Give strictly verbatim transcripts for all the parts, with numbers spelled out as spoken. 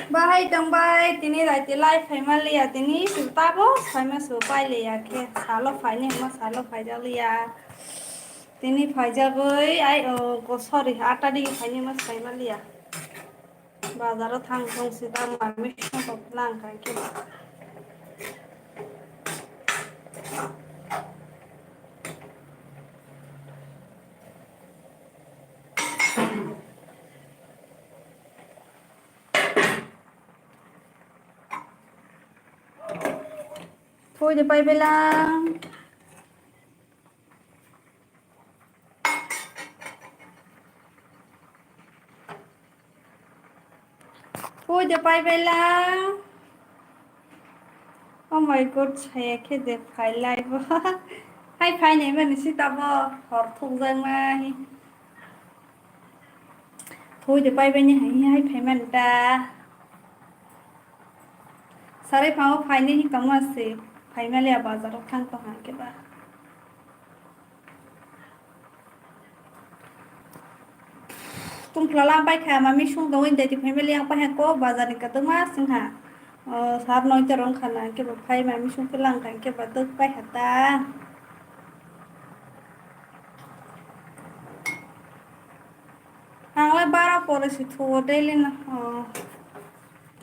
Bahai tongbai, tini raiti lai phaima liya, tini su tabo phaima su pai liya khe, salo phaini hwnma salo phaijak liya. Tini phaijagwi, ai, o, go, sorry, atta digi phaini hwnma phaima liya. Bazaro thang thung si ta mami songkok lang kai khe. Phui de pai belang. Phui de pai belang. Oh my God, saya khe de phai lai bo. Hai phai nai mani si tabo hor thuk jang nai. Thui de pai bai ni hai hai phai man ta. Sarai phango phai ni hi tong ma se. Phai ma le bazar o thang to ha ke ba. Tung phlala pai kha mami sung dong inde ti phai ma le ang pai ha ko bazar ni ka tong ma sing ha. O sar noi ta rong khana ke ba phai mami sung phelang kha ke ba dok pai ha ta. Ang le bara pore si thuo daily na, oh.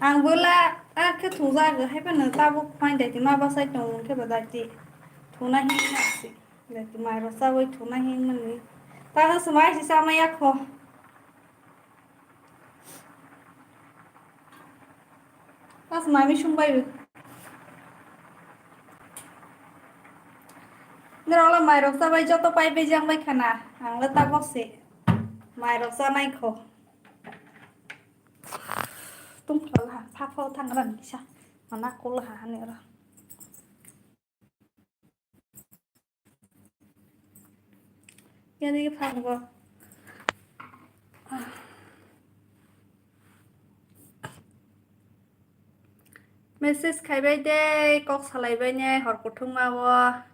Ang bo la, a khe thujak, hai phano tabuk mai dai ti ma bwsai tong khe bo dai ti. Thuna hin na si. Dai ti mai rok chawi thuna hin mani. Ta no swmai si sama ya kho. Pas mami sung bai. Norok le mai rok chabai joto pai bai jang bai khana. Ang le tabok se. Mai rok chanai kho. Tung phlala ha, pha pho thang ran kisa. Mana kul ha hani ro. Yani phang bo. Message khaibai de, kok salaibai ne, hor kuthungma o.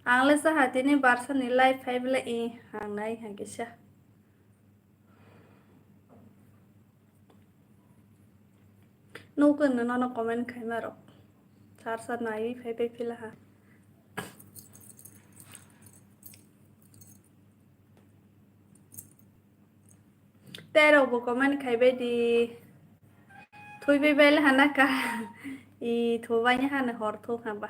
Ang le saha tini barsa ni live phai bwle i, ang nai ha kisa. Nukun no nono comment khaima rok. Sar sar naiwi phai phai phila ha. Terok bo comment khaibai di. Thui bai bai hana ka. I thu bai hana hor thu hamba.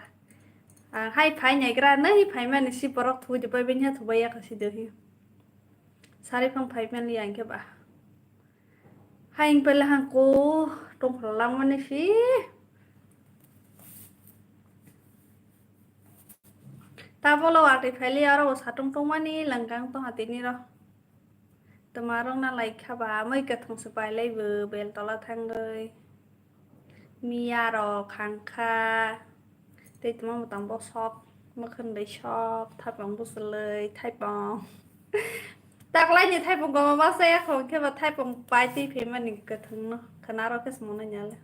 Ang hai phai nai gra nai phai mani si borok thu di bai bai ha thu bai ya ka si de hi. Sari phang phai mani yang ke ba. Hai wng pele hang ko tongkhor lamani si. Tabolo watwi phaili aro bo satung tongmani langkang tongha tini ro. Twmarok na lai kha ba amoi kwthwng se pailai bo bel tola thangwi. Miya rok khangkha. Tei tongma mwtang bosok, mwkhwndwi sok, thaipong bwchwlwi, thaipong. Taklaini thaipong koma masa ya khong khe ba thaipong pai twi phaimani kwthwngno khwnaro khe swngo nanya le.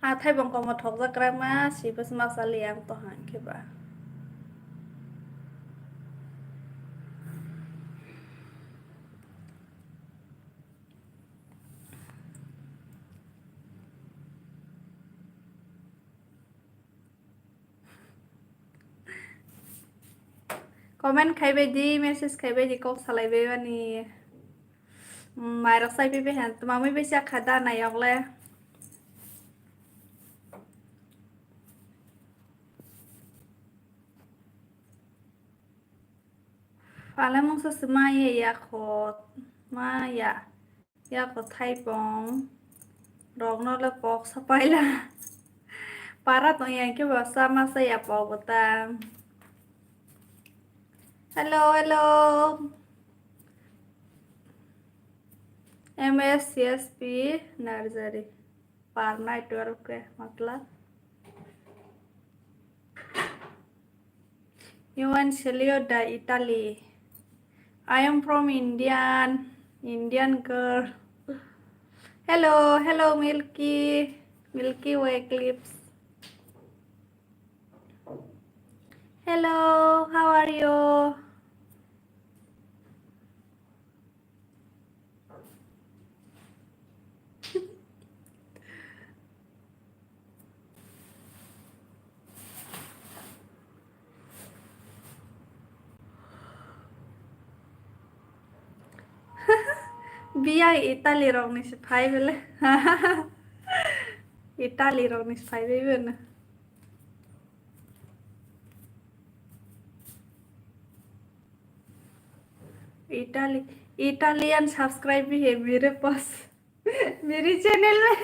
A thaipong koma thokjak kwrak ma si bwsma chali ang to hang khe ba. Comment khaibai di, message khaibai di, kok salaibai bani. Mairok saibai bai han, mamui bai chakha da nayok le. Pale mungsa se maya ya kho, maya ya kho thaipong rokno le kok sapaila. Para tong yang khe ba sama sa ya pok bwtang. Hello, hello. M S C S P Nursery. Par night work ke matlab. Yuan Celio da Italy. I am from Indian, Indian girl. Hello, hello, Milky, Milky Way clips. Hello, how are you? Biya Italy rokni se phai bele. Italy rokni se phai bai bele. Italy, Italian subscribe भी है मेरे पास, मेरी channel में।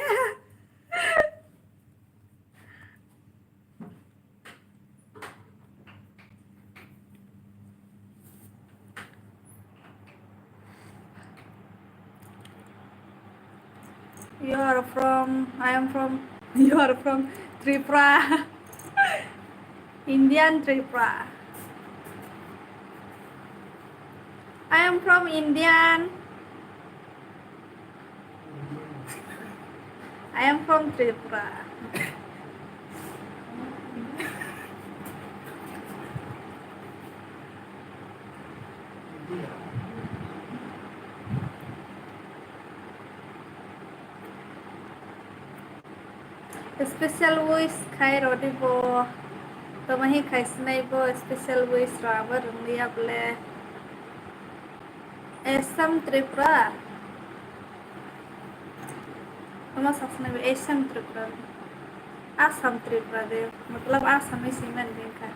You are from, I am from, you are from Tripura. Indian Tripura. I am from Indian. I am from Tripura. Special wish khai rodi bo. Toma hi khai sinai bo special wish ro abo rwngya ble. Assam Tripura. Toma sa sinai bo Assam Tripura. Assam Tripura de. Matlab Assam hi sinai din kha.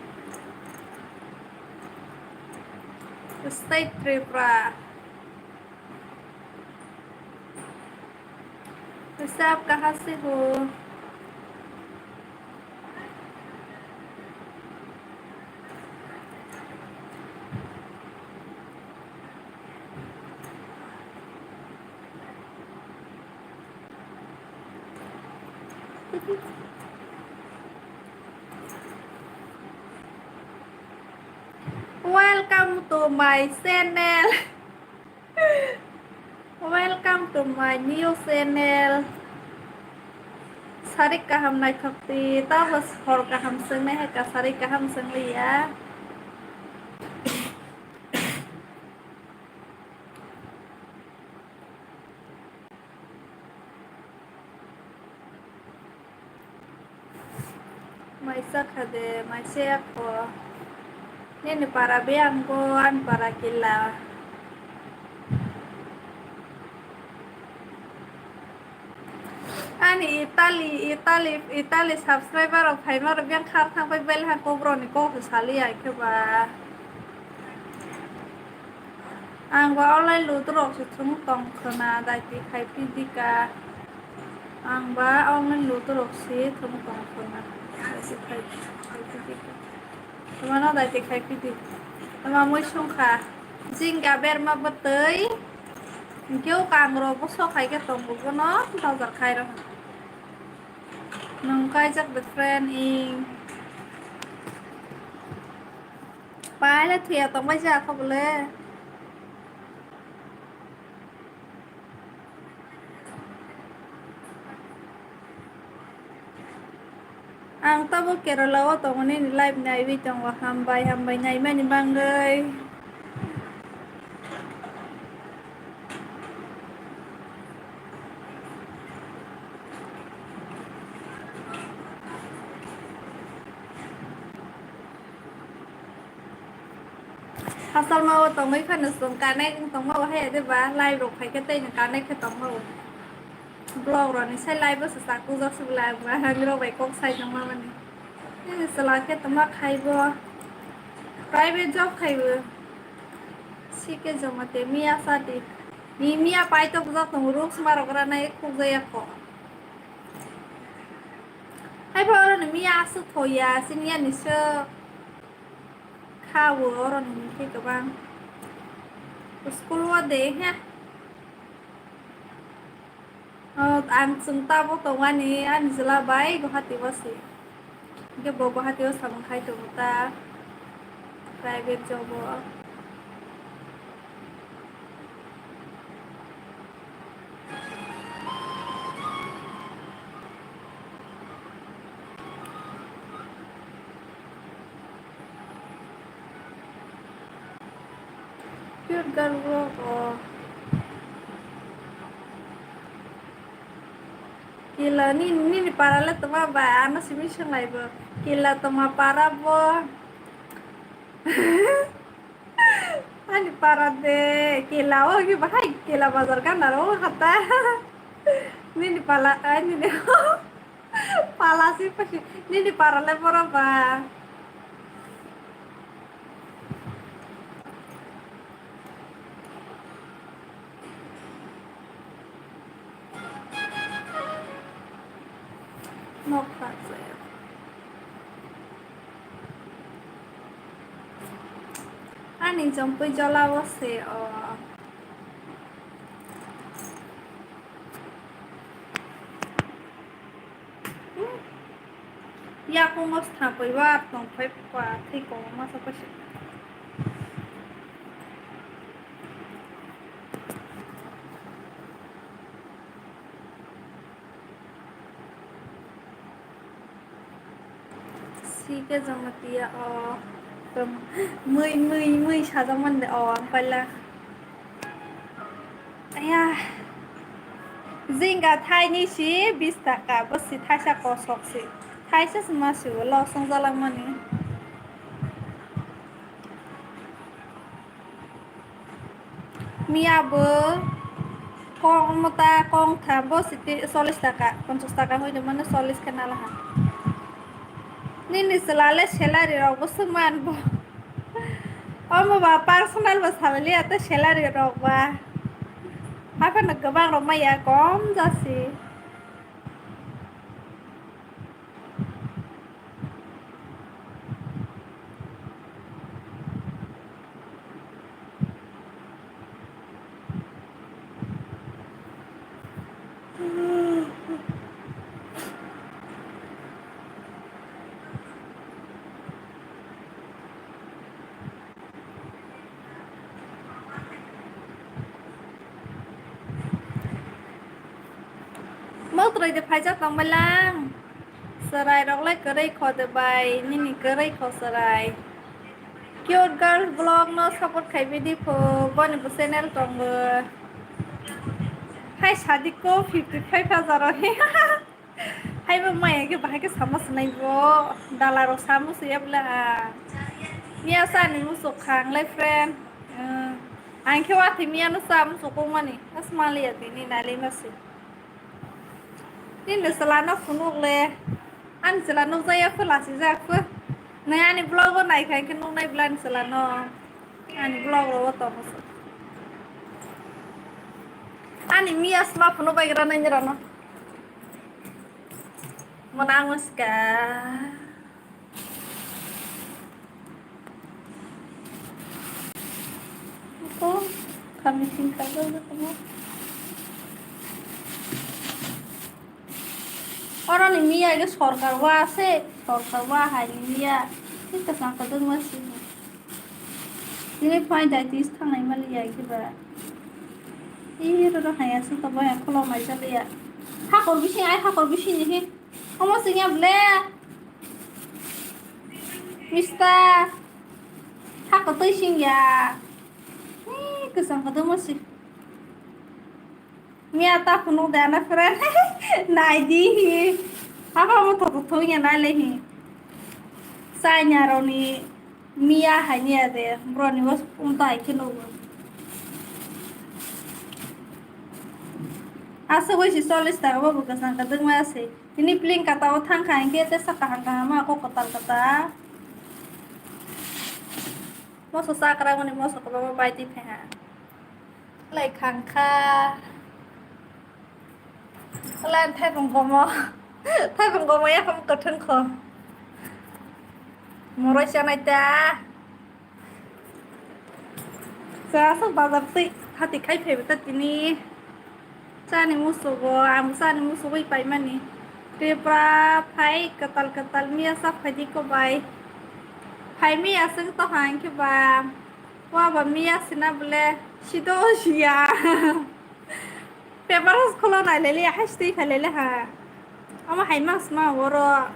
State Tripura. वैसे आप कहाँ से हो? Welcome to my channel. Welcome to my new channel. Sarik kaham naithok ti, tamo hor kaham swngnai hai ka, sarik kaham swngliya. Maisa kha de, maisa ya kho. Nini para biyang bo, ani para kila. Ani Italy, Italy, Italy subscriber rok phaima rok biyang khar thang pai bel ha kok rok ni kok se sali ai khe ba. Ang ba online luturok se thwng tong khwna, daiti khai phi di ka. Ang ba online luturok se thwng tong khwna, daiti khai, khai phi di ka. Tama no daiti khai phi di. Tama mui sung kha. Jingga berma bwtwi. Hinkhe o kangrok bo sok hai khe tongo, bono bazar khai rw. Nwng kaijak the friend ing. Paila thuya tongbai ja kho bole. Ang tabuk Kerala o tongo, nini live naiwi tongo. Hambai, hambai naimani bagwi. Hasalma o tongwi phano chwng connect wng tongma bo haya de ba, live rok phai khe tei no connect khe tongma bo. Vlog rok ni sai live o se chakujak se belai ang ba hani rok bai kok sai tongma mani. Nini chwla khe tongma khai bo. Private job khai bo. Sike joma te miya sadi. Ni miya pai tok jak tongo, rules ma rok ra nai khuk jaya kho. Hai pha oro ni miya aswk thoya, sini ya ni se. Kha o oro ni hwnkhe kwbang. School o de he. O, ang chwng tabuk tongmani ani chwla bai Guwahati o se. Hwnkhe bo Guwahati o samung khai tongo ta. Private job o. Cute girl vlog o. Kila ni, nini para le tongma ba, ano simi swng lai bo. Kila tongma para bo. Ani para de kela o ki bahai kela bazar ka naro hata. Nini pala, ai nini pala si pasi, nini para le boro ba. Nok khajak. Ani jompui jola o se o. Yakungo sthapui ba tongphai pa thai kong masa pasi. Sike jamatia o. Mui, mui, mui sajak mande o, ang paila. Aya. Jinga thaini si bis taka, bo si thaisa kosok si. Thaisa si ma si o, losong jalak mani. Miya bo kong mota kong tham bo siti chollish taka, ponchash taka hoi de mane chollish khe nala ha. Nini chwla le salary rok bo swk man bo. Omo ba personal bo salai liya tei salary rok ba. Haphano kwbang rok maya kom jasi. Mwtwrwi de phaijak tongbai lang. Chwrai rok lai kwrwi kho de bai, nini kwrwi kho chwrai. Cute girl vlog no support khai bidi pho, boni bo channel tongo. Hai sadi ko fifty five hajar o. Hai bo maya ke bahai ke sama sinai bo. Dala rok samu se ya bla. Miya sa ni musu khang lai friend. Ang khe wathi miya no sa musu ko mani. Asmali ya tini nali masi. Nini chwla no phunuk le. Ani chwla nukjaya phu lasijak phu. Nai ani vlog o nai khai khe nuknai bla ani chwla no. Ani vlog ro o tongo se. Ani miya sma phunuk bai gra nai gra no. Mona ang ska. Ko kami sing kago ko mo. Oro ni miya ke sorkar wa se, sorkar wa hai ni miya. Ni ka sang ka dong ma si. Ni phai dai tis thang nai ma liya ke ba. I ro ro hai asu to ba ya kholo mai sa liya. Hakor bisi ai hakor bisi ni he. Omo sing ya ble. Mister. Hakor twi sing ya. Ni kwchang kwdwma si. Miya ta phunuk de ana friend. Nai di hi. Apa mo thok thok ya nai le hi. Chai nya ro ni miya hai ni ya de. Bro ni was um ta hai khe nugo. Aswk bai si chollish taka bo bo kwchang kwdwma se. Tini pling kata o thang kha hinkhe tei sa kaham kaham ma kok kwtal kwtal. Moso chakra mani moso kwbangma bai twi phai ha. Lai khang kha. Lai thaipung komo. Thaipung komo yaphang kwthwng kho. Moroi chanai ta. Chwla aswk bazar twi hati khai phaibai ta tini. Chani musugo, ang chani musugwi paimani. Tripura phai kwtal kwtal miya sa phaidi ko bai. Phai miya swk to hang khe ba. Wa ba miya sina bole sido siya. Paper kholo nai lele, hai stay khai lele ha. Ama hai mas ma oro.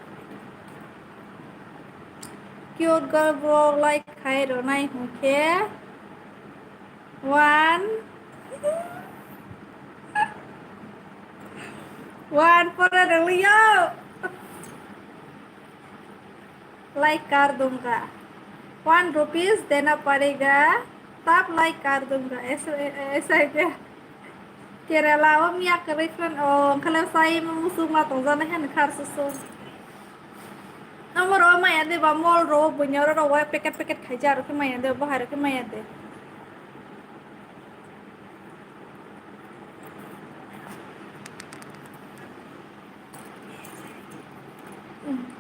Cute girl vlog like khai ro nai hwnkhe. One. One pore rwliyo. Like kar dunga. One rupees dena padega. Tap lai kar dum ga, S I de. Kerala o miya kwrwi friend o, wngkhale sai musuk ma tongjaknai hani khar susu. Amo ro maya de ba mall ro bunya ro ro wa packet packet khaija ro khe maya de, bahai ro khe maya de.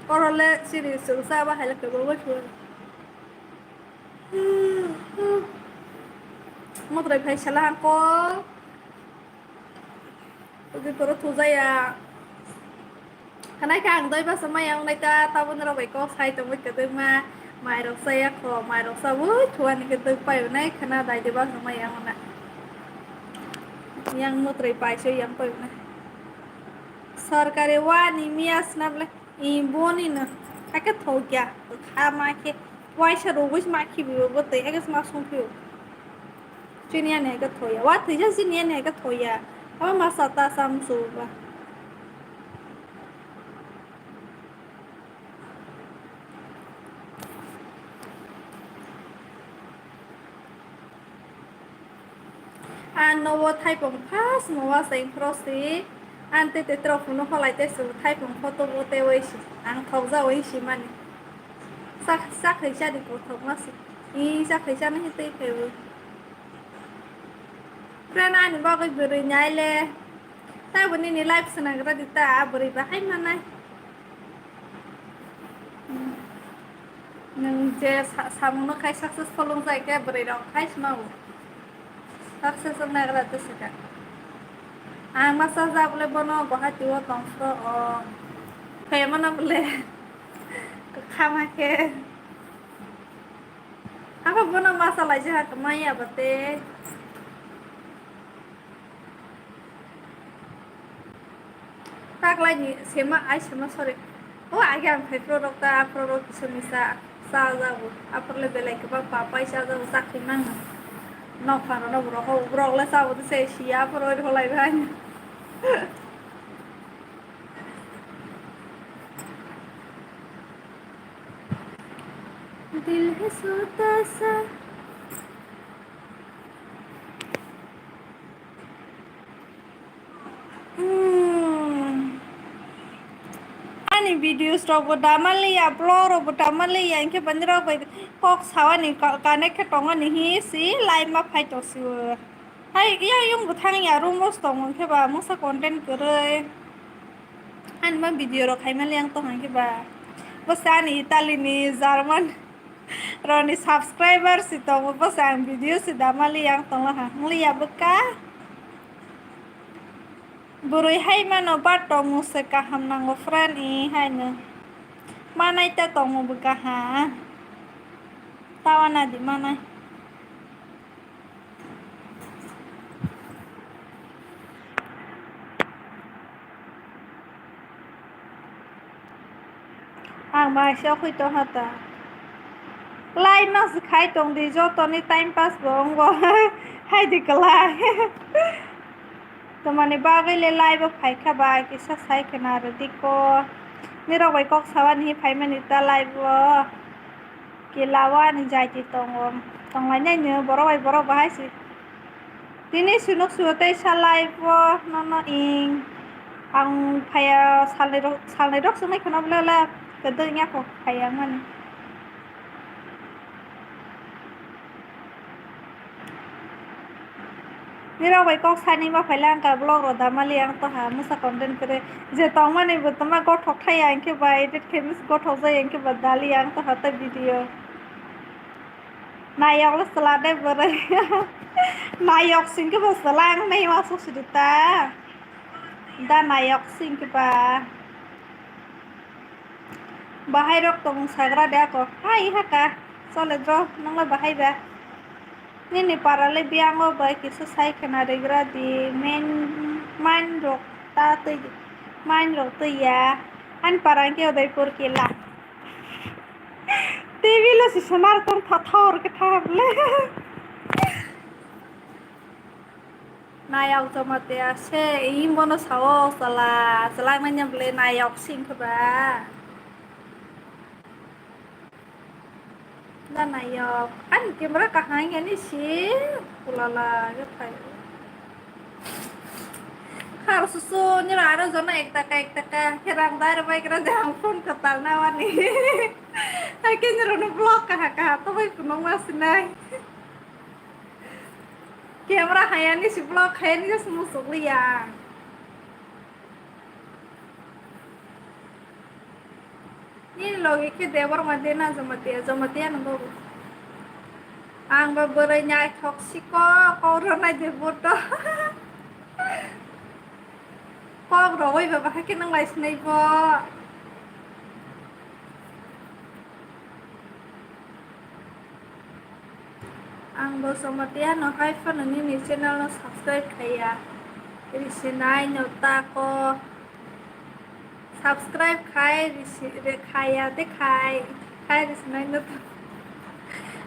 Oro le siri sungsa bahai le kebo bo sung. Motrai phai sala hangko. Udi poro thujaya. Hanai khe ang doi basa maya wngnai ta, tabuk norok bai kok sai tongwi kwdwkma. Mairok chaya kho, mairok chabwi thuani khe dwk pai wnai khna dai de basa maya wngna. Yang motrai pai se yang pai wnai. Sarkari wani miya sna bwle. I boni no. Hakhe thokya. Kha ma khe. Waisa rogwi ma khibi bo tei hakhe ma song phio. Chini ani hakhe thoya. Wa thwisa chini ani hakhe thoya. Abo ma sa ta sam su ba. Ang nogo thaipung first no wasai phro si, ang tei tei trok phunu kholai tei chwng thaipung photo bo tei oi si, ang thokjak oi si mani. Chak, chak hai chani kothok ma si, i chak hai chani hi tei phaiwi. Friend ani bagwi bwrwi nai le, tei bo nini life swnagra di ta, bwrwi bahai manai. Nwng je sa-, samungno khai successful wngjai khe bwrwi rok khai sma bo. Success wngna gra twi swkang. Ang masa ja bole bono Guwahati o tong phro o. Phai mano bole. Kwkhama khe. Abo bono masa lai ja kwmai ya bate. Taklaini sema, ai sema, sorry. O age ang phai phro rok ta, phro rok kisa misa cha jago. Aphor le belai kwbang pa pai cha jago, chakri nang. Nok phano no borok ho, borok le cha bo se sia phro ri holai bai. Dil hai sota sa. Hmm. Ani videos rok bo dama liya, vlog rok bo dama liya, hinkhe bani rok bai kok sawani ka-, connect khe tongani hi si live ma phai tong si o. Hai ya yung bo thang ya room o tong hinkhe ba mungsa content kwrwi. Ani ma video rok khai ma liya ang tong hinkhe ba. Bo se ani Italy ni, German. Roni subscriber si tongo, bwsa ang video si dama liya ang tongla ha, wng liya bwkha. Bwrwi hai mano ba tongmung se kaham nango friend i haino. Manai ta tongmung bwkha ha. Tawa nadi manai. Ang bai se okhui tongha ta. Lai ma se khai tong di, joto ni time pass bo wngo. Hai di kwlai. Tamani bagwi le lai bo phai kha ba, kisa sai khna rw di ko. Nirok bai kok sawa ni phai mani ta lai bo. Kila o ani jaiti tongo, tonglainai no borok bai borok bahai se. Tini sunuk suo tei salai bo nono ing. Ang phaiya salnwi rok, salnwi rok swngnai kheno bwle le kwdwk wngya kho phaiya wngmani. Nirok bai kok sani ma phaila ang ka vlog rok dama li ang toha musa content kwrwi. Je tongmani bo tongma gothok thaya hinkhe ba edit khe gothok jaya hinkhe ba dali ang toha tei video. Nayok le chwla de bwrwi. Nayok singkhe bo chwla ang nai ma sok sidi ta. Da nayok singkhe ba. Bahai rok tong sagra de ako. Hai haka. Chole bro, nangla bahai ba. Nini para le biyango bai kisa sai khna rigra di. Main, main rok ta twi di. Main rok twi ya. Ani para ke Udaipur kila. T V lo si sonar tong tha thor ke tha bole. Nayok joma te ase, imo no sao, chala, chala manya bole nayok sing khe ba. Nayok. Ani camera kahang yani si kulala ge phai. Har susu ni aro jono ek taka ek taka khe rang dar bai kra jang phone kwtal na wani. Hai khe ni rono vlog kaha kaha to bai kunung ma sinai. Camera hayani si vlog hayani just musuk liya. Nini logi khe Debbarma de na Jamatia, Jamatia nang babu. Ang ba bwrwi naithok siko, kok rw nai de boto. Kok rogwi ba bahai khe nang lai sinai bo. Ang bo Jamatia no hai phano nini channel no subscribe khaiya. Risinai no tako. Subscribe khai risi re khaiya de khai. Khai risinai no tako.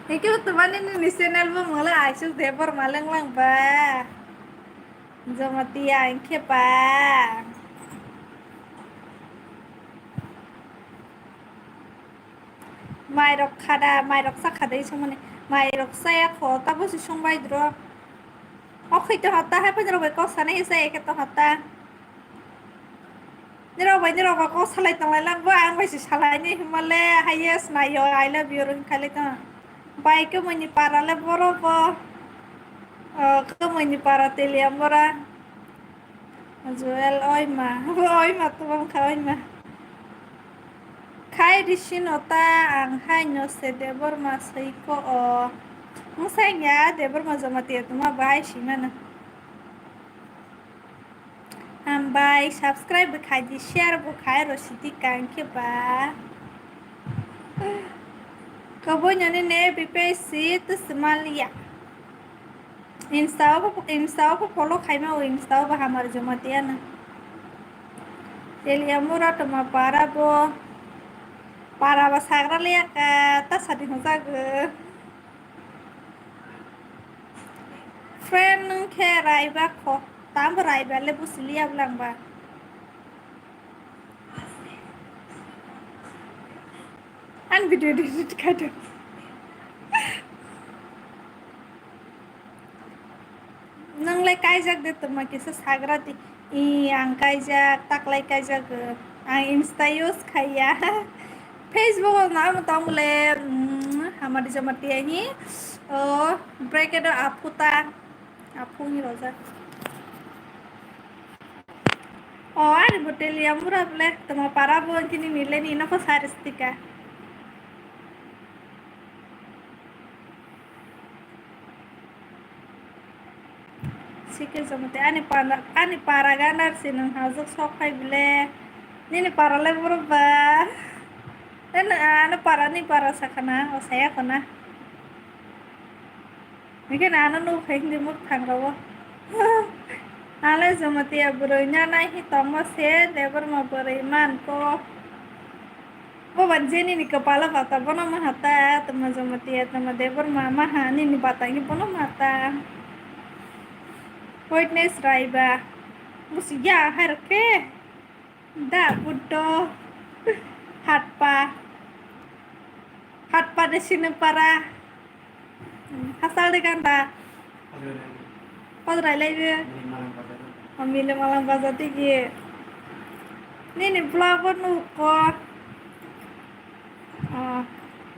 Hingke tumani nini channel bo mole Aisuk Debbarma lenglang ba. Jamatia hingke ba. Mairok khada, mairok sa khada isongmani. Mairok saya kho, tabo si songbai dro. O khoi to hata, hai pa nirok bai kok sanai hisa eke to hata. Nirok bai, nirok bai kok salai tonglai lang bo, ang bai si salai ni himale, highest nayo, I love you ring khali to. Bai ke mani para le boro bo. O, ke mani para teliam bora. Joel, oima. Oima, tubang kha, oima. Khai risino ta, ang hai no se Debbarma sai ko o. Mung sai ya, Debbarma Jamatia tuma bahai si mano. Hambai, subscribe bo khai di, share bo khai, rosidi kang khe ba. Kabui nani ne B P S C to Somalia. Insta o bo, Insta o bo follow khaima o, Insta o bo hamar Jamatia na. Telia mura toma para bo, para ba sagra liya ka, ta sadi hojak. Friend nung khe raiba kho, tambo raiba le busi liya blang ba. An video edit khai do. Nang lai kaijak de tongma kisa sagra di. I, ang kaijak, taklai kaijak, eh, ang Insta use khaiya. Facebook o na mo tong le, mm, hamari jamati ani. O, bracket o aputa. Apu ni roja. O, ani bo telia mura ble, toma para bo kini nile ni nokho saristika. Sikhe jomote ani para, ani para ganar se nang hajok sok phai bile. Nini para le boro ba. Eno ano para ni para sakana, o saya kona. Hingke na ano nuk hai hindi muk thang rogo. Ale jomote ya bwrwi na nai hi tongma se, Debbarma bwrwi man ko. Boban jeni ni kwpalo bata bono maha ta, tama Jamatia, tama Debbarma maha, nini bata ni bono maha ta. Witness raiba. Busi ya hai rok khe. Da buddo. Hatpa. Hatpa de sini para. Hasal de ganda. Pajrai lai de. Mile malang baja tigi. Nini vlog o nuko. Oh.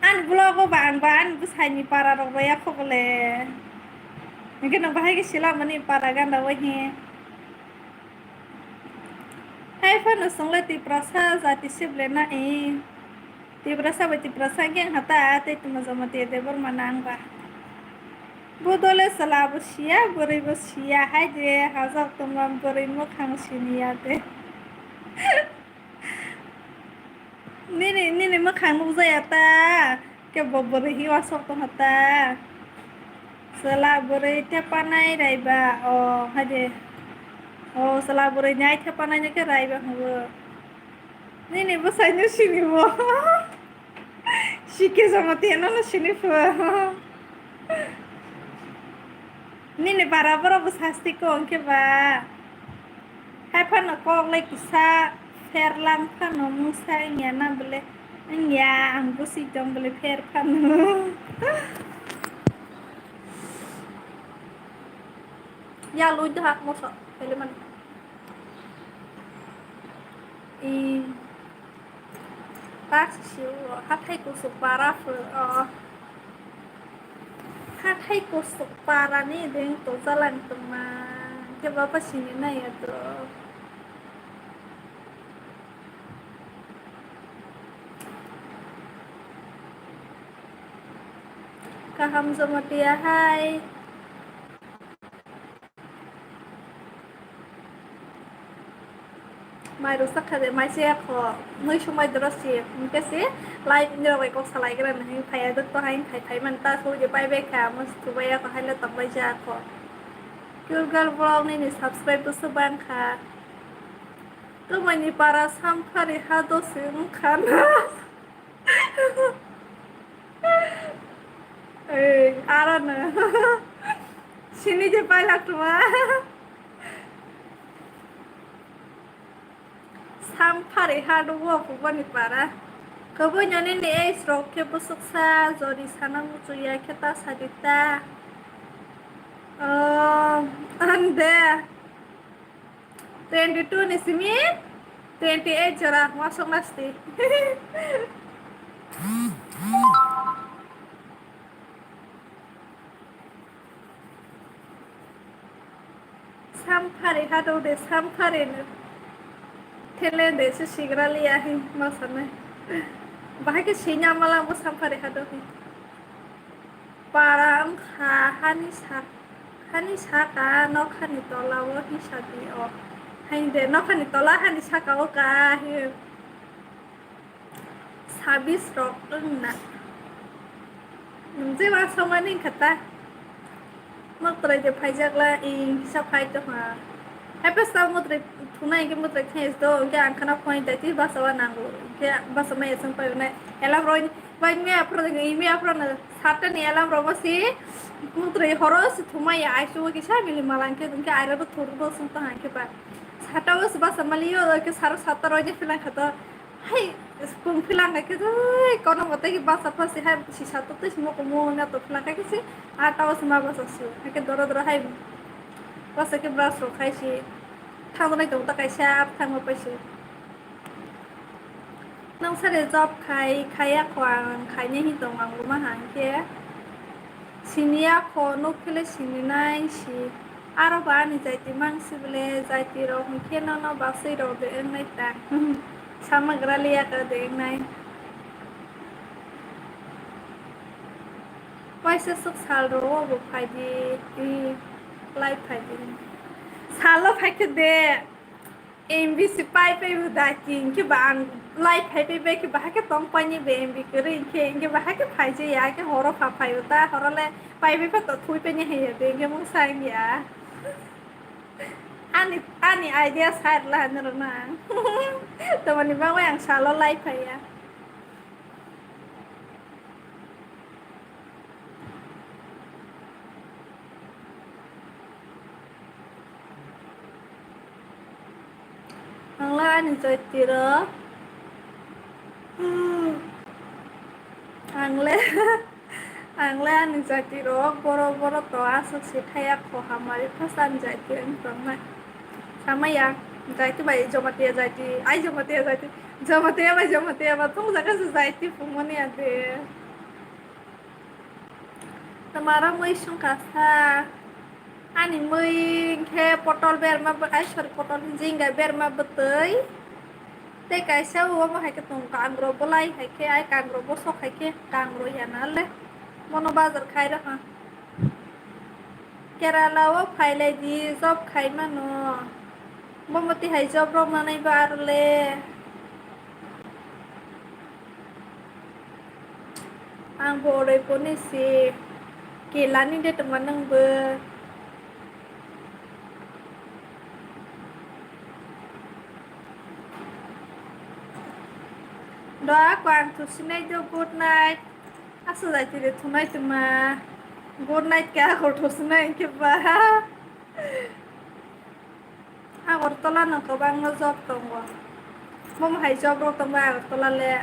Ani vlog o bang bang ani bwsai ni para rok bai ya kho bole. Hingke no bahai ke sila mani para ganda wai he. Hai phano song le Tiprasa jati sip le na e. Tiprasa bai Tiprasa hingke ang hata tei tuma Jamatia Debbarma nang ba. Budole sala bo siya, bwrwi bo siya, hai de hajak tongma bwrwi mwkhang siniya de. Nini, nini mwkhang nukjaya ta, kebo bwrwi hiwa sok tongha ta. Chwla bwrwi tepanai raiba, o, hai de. O, chwla bwrwi nai tepanai no khe raiba hwngo. Nini bwsai no sini bo. Sikhe Jamatia no no sini pho. Nini bara borok bo sasti ko hwnkhe ba. Hai phano kok lai kisa pherlang phano mungsa wngya na bole. Wngya, ang bwswi tong bwle pher phano. Ya, lwi doha, moso, pele man. I, tak sio, hathai kusuk para pho, o. Hathai kusuk para ni deng to jalang tongma, ke baba sini na ya to. Kaham Jamatia hai. Mai rwchak kha de, mai se kho, mui sumai doro si, hwnkhe se live ni rok bai kok salai gra nang, phai ya dok to hain phai phai man ta, so je pai bai kha, mo se thubai ya kho, hai le tong bai ja kho. Cute girl vlog nini subscribe bo se bang kha. Twmani para Samphari ha do se wng kha na. Ei, aro no. Sini je pailak tuma. Samphari ha do wo kubani para. Kubui nani ni ei srok khe busuk sa, jori sana muchu ya khe ta sadi ta. Oh, ande. Twenty two ni simi twenty eight jora wasok nasti. Samphari hado de, Samphari no. Thele de se sigra liya hi masane. Bahai ke sinya mala bo Samphari hado hi. Para wngkha hani sak-, hani saka nokhani tola o hisabi o. Hainde nokhani tola hani saka o kahi sabis rok wngna. Nwng je ma somani wngkha ta. Motrai de phaijakla ing kisa phai tongha. Hai pesta motrai thunai ke motrai khe do ke ang khana phone dai ti basa wa nango. Ke basa mai asang pai nai. Elam roi Bai miya aphuru, miya aphuru no satta ni alarm rok bo si mutri horo si thumai ya, aisu kisa mili malang khe, hwnkhe aira bo thur bo sung tong hang khe ba. Satta o si basa mali yo, ke saro satta roi je philang kha to. Hai, pung philang kha khe, oi, kono mote ki basa pha si hai, si satta twi si moko mo na to philang kha khe si, atta o si ma basa si. Hai khe doro doro hai, basa khe brush rok khai si. Thang nai tong ta kaisa, thang ma pai si. Nang sare job khai, khaiya kho ang, khainai hin tong ang luma hang khe. Siniya kho, nuk phele sininai si. Aro ba ani jaiti mang si bole, jaiti rok hwn khe nono basui rok de wngnai ta. Samagra liya ka de wngnai. Waisa swk sal rok bo phai di, i, lai phai di. Salo phai khe de. M B si pai pai bo da ki, hwnkhe ba ang lai phai pai bai khe bahai khe tong pai ni be M B kwrwi, hwnkhe, hwnkhe bahai khe phai je ya, khe horo pha phai o ta, horo le pai pai pha to thui pai ni hai ya be, hwnkhe mung sa wng ya. Ani, ani idea side la hanu rw na ang. Tamani bagwi ang salo lai phai ya. Ang le ani jati rok, ang le, ang le ani jati rok boro boro to aswk se thaya kho hamari first ani jati wng tongnai. Samaya jati bai Jamatia jati, ai Jamatia jati, Jamatia bai Jamatia ba tongjaga se jati pungmani ade. Tamara mui sungkha sa. Ani mui khe potol berma bw-, ai sorry, potol jinga berma bwtwi. Tei kaisa omo hai khe tong kangro bwlai hai khe, ai kangro bosok hai khe kangro ya na le. Bono bazar khai rw ha. Kerala o phai lai di, job khai mano. Bomo tihai job rok nanai ba aro le. Ang bo oroi phone si kelani de tongma nang bo. Do ako ang thusinai do, good night. Asa jai tiri thunai tongma. Good night ke ako thusinai ke ba. Agartala no kwbangma job tongo. Bomo hai job rok tongo Agartala le.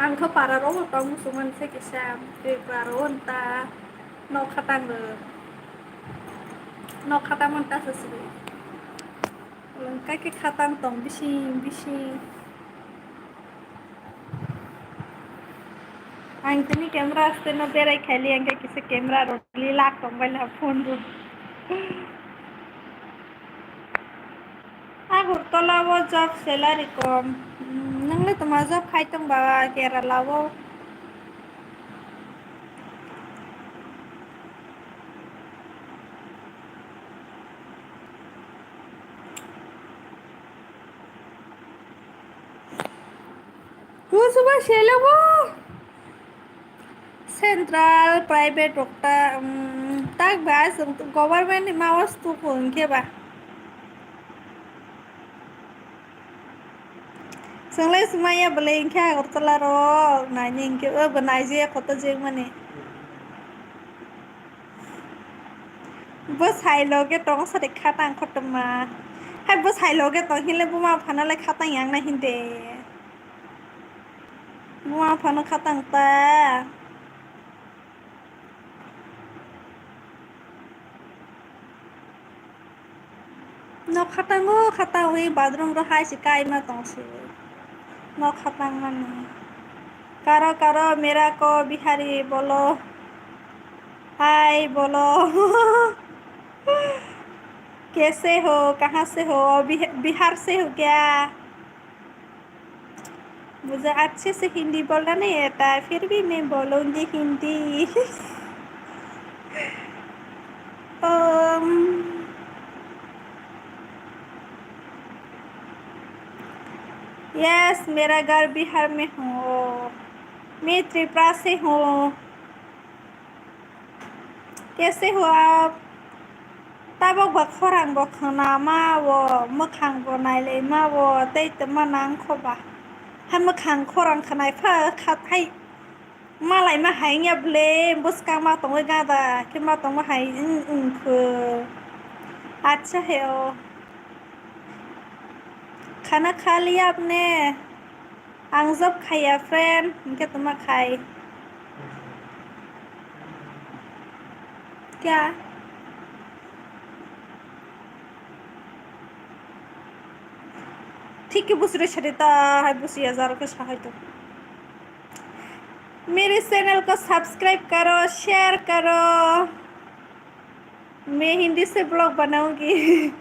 Ang khe para rok bo tong muchungmani se kisa, tei para rok ta nok khatang rw, nok khatang man ta se sibui. Kaki khatang tong bising bising. Ang tini camera aste no berai khali, ang kisa camera rok lilak tong bai la phone rok. Agartala o job salary kom. Hmm, nwng le toma job khai tong ba Kerala o? Kusuba selo bo. Central, private rok ta, um, tak ba chwng government ni ma o stuko hwnkhe ba. Chwng lai swmaiya bwlai hwnkhe Agartala rok naini hwnkhe o bo naijaya koto jengmani. Bwsai loge tong sari khatang kotorma. Hai bwsai loge tong hinle buma phano lai khatang yang na hinde. Buma phano khatang ta. Nok khatango, khatango, bathroom ro hai se kaima tong se. Nok khatang mani. Karo karo mera ko bihari bolo. Hai bolo. Kaise ho, kahan se ho, Bih-, Bihar se ho kya? मुझे अच्छे से हिंदी बोलना नहीं आता है, फिर भी मैं बोलूँगी हिंदी। अम, यस, मेरा घर बिहार में हूँ। मैं त्रिपुरा से हूँ। Kaise ho aap? Tabok ba khorang bo khwnama o, mwkhang bo nailaima o, tei tongma nang kho ba. Hai mwkhang khorang khwnai pha kha thai malai ma hai ya ble bwskang ma tongwi gada khe ma tongma hai wng wng kho. Acha he o. Khana kha liya apne? Ang job khaiya, friend, hinkhe tongma khai. Kya? Thik khe busri sari ta hai busi ya jaro khe sahai to. मेरे चैनल को सब्सक्राइब करो, शेयर करो। मैं हिंदी से ब्लॉग बनाऊंगी।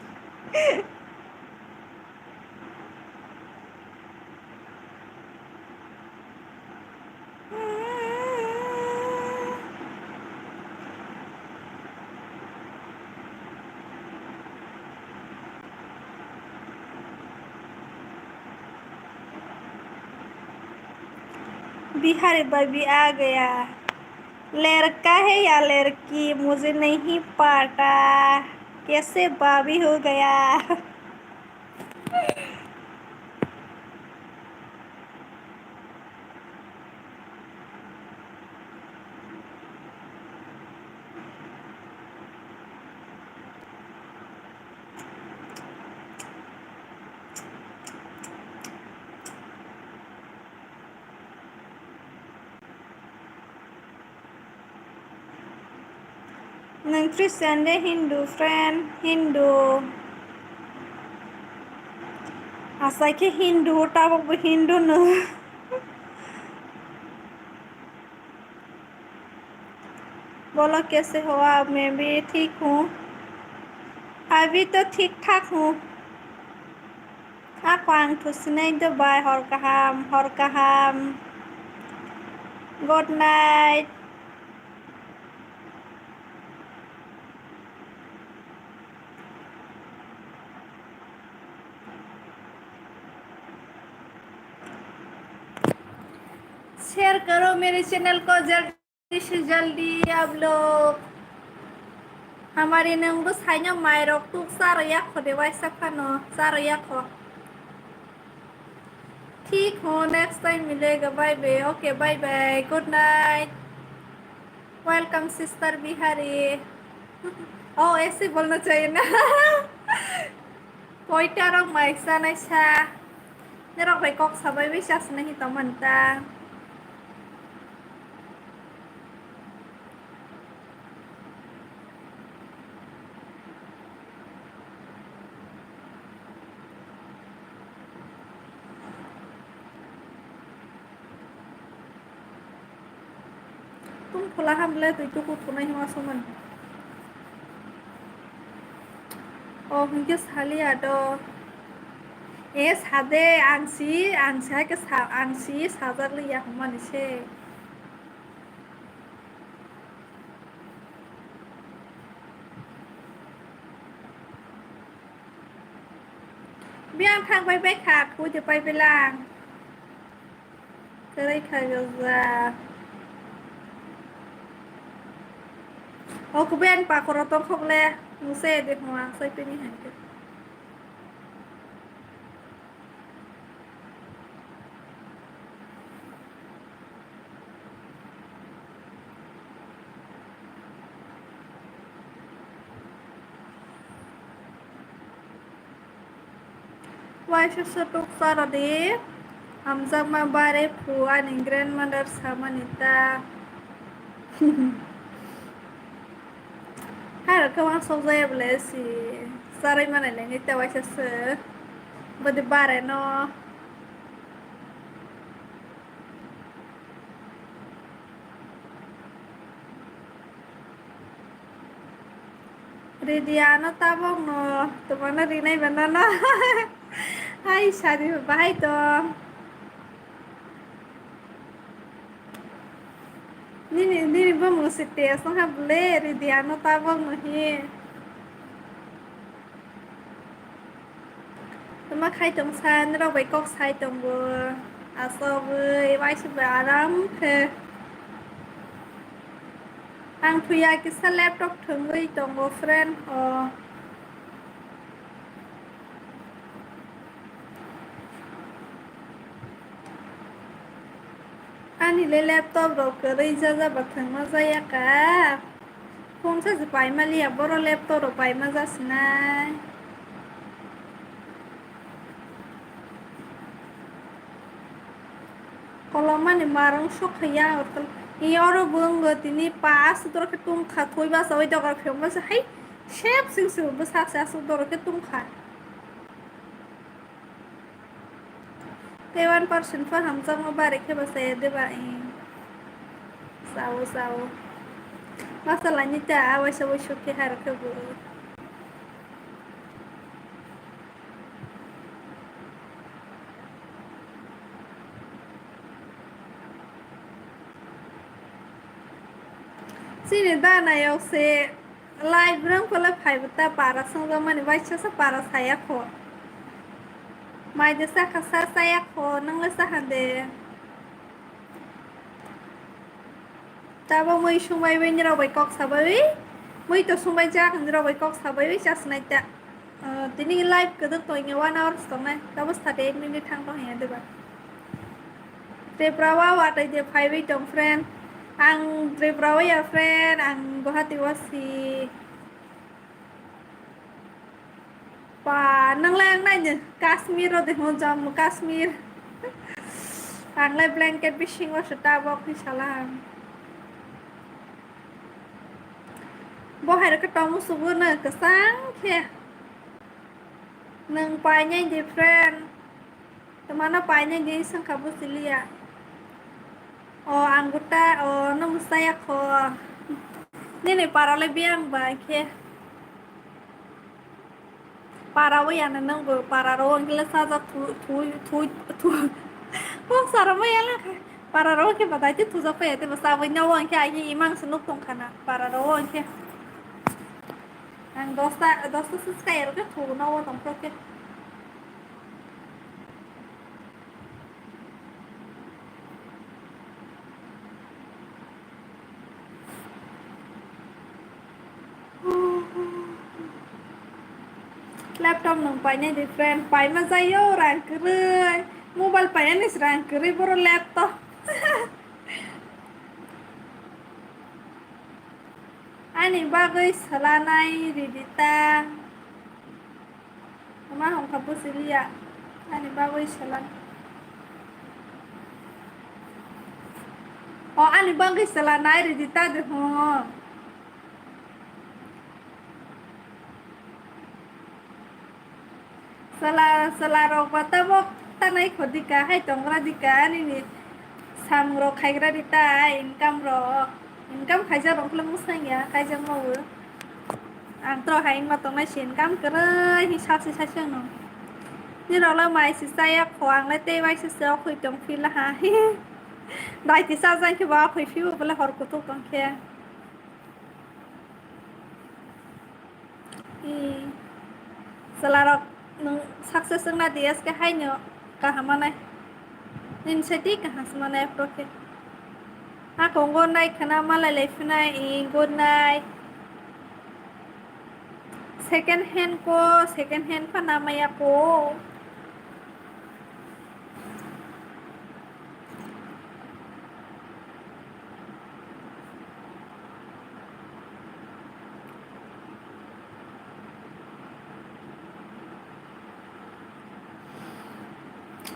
बिहारी भाभी आ गया। लड़का है या लड़की, मुझे नहीं पता, कैसे भाभी हो गया। Nwng Christian de Hindu, friend, Hindu. Asai khe Hindu, tabok bo Hindu no. बोलो कैसे हो आप? मैं भी ठीक हूँ, अभी तो ठीक ठाक हूँ। Ako ang thusinai do bai, hor kaham, hor kaham. Good night. Share karo mere channel ko, jal- जल्दी से जल्दी आप लोग। हमारे नंगू साइनो मायरक तू सारो याखो दे वाइसा फानो, सारो याखो। ठीक हूँ, नेक्स्ट टाइम मिलेगा, bye bye. Okay, bye bye, good night. Welcome sister Bihari. ओ, ऐसे बोलना चाहिए ना। कोयटा रंग माइक सा नहीं सा। Norok bai kok sabai bai chasna hi tongmani ta. Tung phola ham le twi tuku thunai hima soman. O hwnkhe saliya do. E sade ang si, ang si hai khe sa, ang si sajak liya hwnmani se. Biyang thang pai pai kha, khuide pai pai lang. Kwrwi kha gajak. O kubui ani pakoro tongkhok le, muse de hwnwi ang sai pini hai khe. Waisa se tuksa rw di, hamjakma bare phu ani grandmother samani ta. Hai rok khe uansuk jaya bwle si charwi manai le nai ta waisa se. Bwdwi bare no. Ridi ano tabok no, tomano rinai ba nono. Hai sadi bahai to. Nini, nini bumung si test wngkha bwle, ridi ano tabok no hi. Tama khai tong sa, norok bai kok sai tongo. Asogwi, waisa bai aram khe. Ang thuya kisa laptop thwngwi tongo, friend o. Ani le laptop rok kwrwi jaja ba thwngma jaya ka. Phone charge paima liya, boro laptop rok paima jasinai. Kolomani marung sok khaiya hotel. Ni oro bo wngwi tini pa aswk doro khe tungkha, thwi basa oi dogar phiyok basa hai sep sing sw bwsa se aswk doro khe tungkha. Tei one percent pha hamjakma bare khe ba chaya de ba, eh. Sao, sao. Masa laini ta, a waisa waisuk khe hai rok khe bo. Chini da nayok se. Live rwng pole phaibo ta para swngjak mani, waisa sa para saya kho. Mai de sakha sa saya kho, nang le sahan de. Tabo mui sungbai bai nirok bai kok sabai, mui to sungbai jak nirok bai kok sabai bai chasnai ta. Ah, tini live kwdwk tongya one hours tongnai, tabo thirty eight minute thang tong ya deba. Tripura o watwi de phaiwi tong, friend. Ang Tripura o ya, friend, ang Guwahati o si. Pa, nang le ang naini Kashmir o de hwn, Jammu Kashmir. Ang le blanket bisingo se tabok ni salang. Bo hai rok khe tongmo sugo no kwchang khe. Nwng painai de, friend. Twmano painai de swngkha buchiliya. O ang gota, o no mwsaya kho. Nini para le biyang ba khe. Para o ya na nang bo, para ro ang le sajak thu, thu, thu, thu. Kok sara ma ya la kha. Para ro khe badai te thujak pa ya te ba sabui na o ang khe ai imang se nuk tong khana. Para ro ang khe. Ang dosta, dosta sis kaya rok khe thugo no o tong khe. Laptop nung painai di friend, paima jayo rang kwrwi. Mobile painani se rang kwrwi boro laptop. Ani bagwi swlanai ridi ta. Ama hongkha bwsiliya. Ani bagwi swlan. O, ani bagwi chwla nai rwdi ta de ho. Chwla, chwla rok ba tabok ta nai kho dika, hai tongra dika, ani ni samung rok khaigra di ta, income rok. Income khaijak rok le mwsang ya, kaijakma bo. Ang tro hai wngma tongnai si income kwrwi hi sasi sasi wngno. Nirok le mai si chaya kho, ang le tei waisa se okhoi tong phila ha. Dai ti sajak khe ba okhoi phibo bole hor kuthuk tong khe. Ee, chwlarok nwng success wngna di, S K haino kaham manai. Nini sai tei kaham se manai aphuru khe. Ako good night khwna malai lai phinai, ee, good night. Second hand ko, second hand phano maya ko.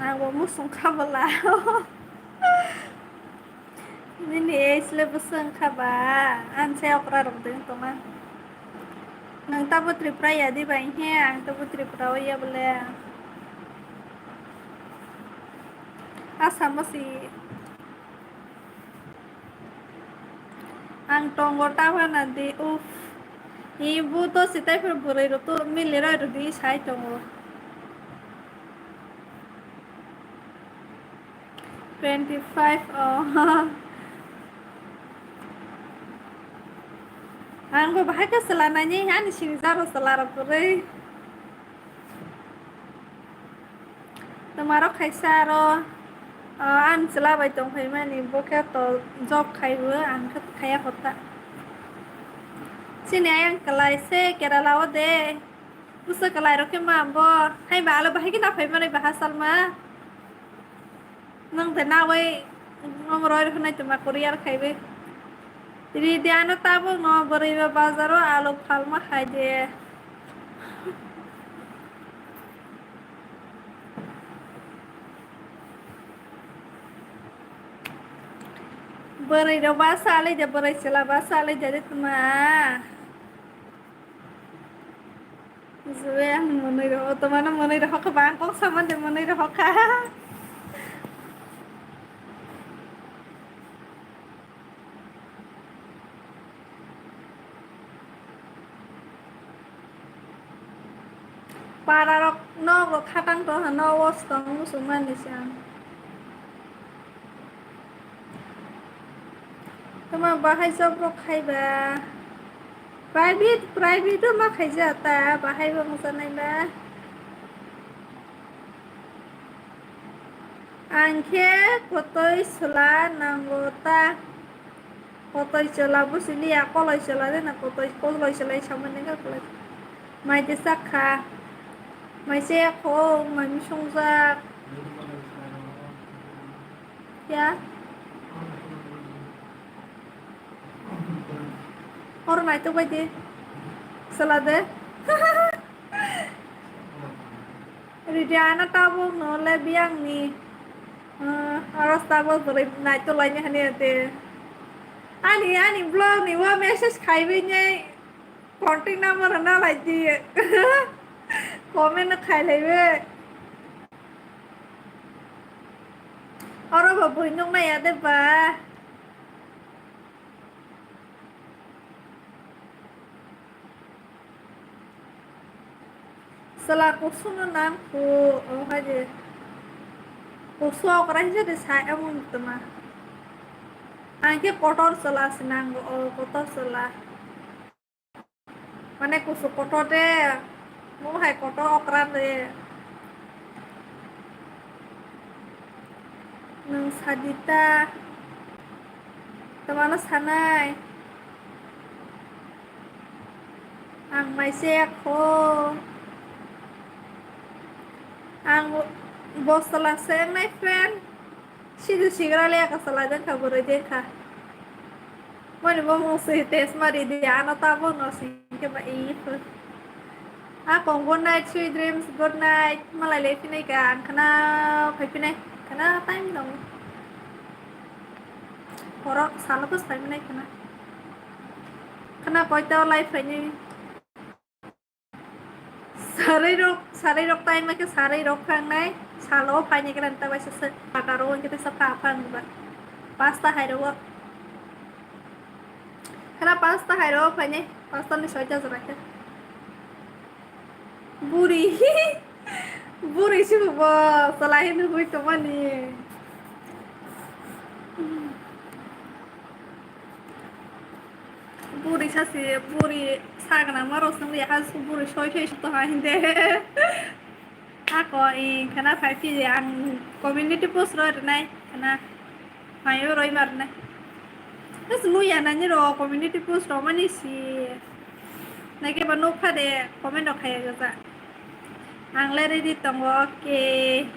Ang bo musung kha bwla. Nini age le bwswk wngkha ba? Ang se okra rok de wng tongma. Nwng tabo Tripura ya di bai he, ang tabo Tripura o ya bole. Asamo si. Ang tongo ta phana di, uff. Ni bu to sitai phir bwrwi rok to mili roi rw di sai tongo. Twenty five, oh. Ang bo bahai khe chwla nai ni, ani sini jaro chwla rok kwrwi. Twma rok khaisa aro, ah, ani chwla bai tong phaimani, bo khe to job khai bo, ang khe khaya hota. Chini ayang kwlai se Kerala o de. Bwswk kwlai rok khe ma bo. Hai ba alo bahai khe na phai manai ba ha salma. Nwng de nawi omo roi rw hwnwi twma courier khaiwi. Ridi ano tabuk no bwrwi ba bazaro alo phalma hai de. Bwrwi rok ba salai de, bwrwi chwla ba salai de twma. Jue ang mwnwi rw, o twmano mwnwi rw kha ba, ang kok saman de mwnwi rw kha. Para rok nok rok khatang to hano, o stong muchung mani se ang. Tama bahai job rok khai ba? Private, private o ma khaija ta, bahai bo musa nai ba. Ang khe kotoi chwla nango ta. Kotoi chwla bo siliya, koloi chwla de na kotoi, koloi chwla samani ka koloi. Mai de sak kha. Mai se kho, mai mi songjak. Ya. Hor naitok bai di. Sala de. Ridi ano tabuk no le biyang ni. Ah, aros tabuk bwrwi naitok lai ni hani ate. Ani, ani vlog ni o message khai bai ni contact number na lai di. Comment no khai lai bai. Oro bo bui nuk nai ya de ba. Chwla kuksukno nang khu, o hai de. Kuksuk okra hija de sai omo tuma. Ang khe kotor chwla se nango, o kotor chwla. Mane kusu kotor de, mo hai kotor okra de. Nwng sadita, twmano sanai. Ang mai se kho. Ang bo chwla se, my friend. Sidu sigra le ka sala jang kha, boroi jang kha. Mani bo mung sui test mari di, ano ta bo no sing khe ba i phu. A kong, good night, sweet dreams, good night. Malai le phinai ka, ang khana phai phinai. Khana time dong. Borok salo bwsai mwnai khna. Khna koito lai phaini. Sarai rok, sarai rok tai ma khe sarai rok phangnai. Salo phaini khe ta bai se phataro hwnkhe tesa pha phang ba. Pasta hai rok. Khna pasta hai rok phaini. Pasta ni soita jora khe. Buri. Buri sibu bo. Salai nugui tongmani. Buri sasi, buri sagna maro songli ha su buri soi soi su to ha hinde. Ako i khana phai phi ang community post roi rwnai khana. Mayo roi mar nai. Bas nuya nani ro community post ro mani si. Nake ba nuk pha de comment rok khaya gaja. Ang le ready tongo, okay.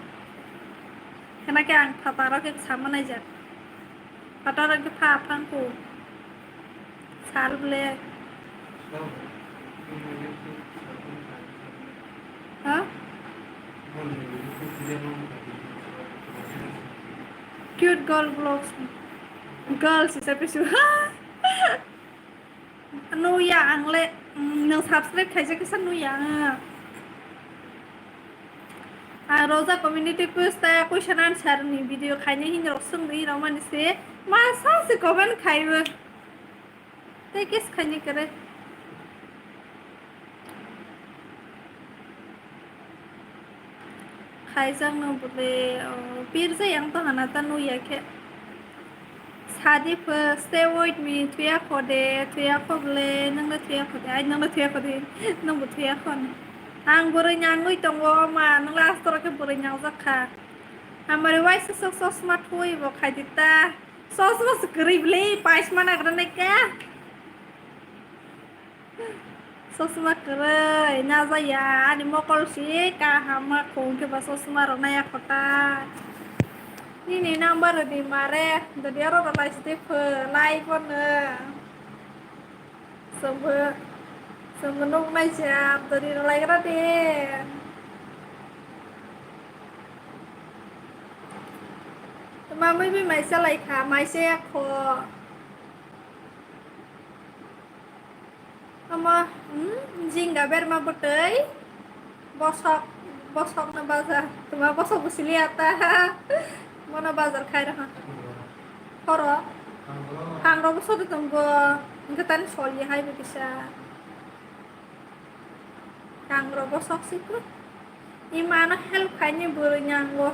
Khana khe ang phataro khe sama naijak. Phataro khe pha phang ku. Sal ble. Ha? Cute girl vlogs. Girls is episode. Nuya ang le, mm, nwng subscribe khaijak kisa nuya ang. Ang Roja community post ta question answer ni video khaina hini rok swngwi rok mani se masa se comment khaibo. Tei kis khaini kere. Khaijak no bole, o, pirjai ang to hana ta nuya khe. Sadi pho, stay with me, thuya kho de, thuya kho bole, nang le thuya kho de, ai nang le thuya kho de, nang bo thuya kho ni. Ang bwrwi nyangwi tongo, ma, nang le astor khe bwrwi nyangjak kha. Hamari waisa sok chosma thui bo khai di ta. Chosma se kwrwi bole, paisma nagra nai khe. Chosma kwrwi najaya, ani mokol si kaham ma khung khe ba chosma rok naya kho ta. Nini number di mare, dodi oro rw lai sidi pho, lai bono. Chwngbo, chwngbo nuk nai se, dodi rw lai gra de. Tma mui bi mai cha lai kha, mai cha ya kho. Omo, hmm, jinga berma bwtwi. Bosok, bosok no baja. Tuma bosok bo sili ata. Mono bajar khai raha. Horo. Hangrok bo sodi tongbo. Hwnkhe tani sol ye hai bo kisa. Hangrok bosok si kru. Imano help khaini bwrwi nyango.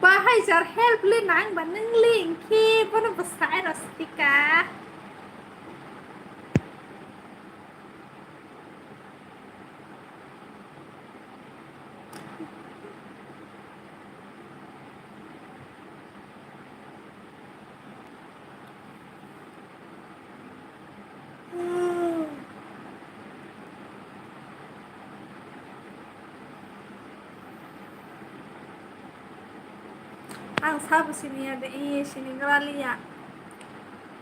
Bahai jar help le nang ba nang le hwnkhe bono bwsai rw sika. Ang sabo siniya de, iye sini graliya.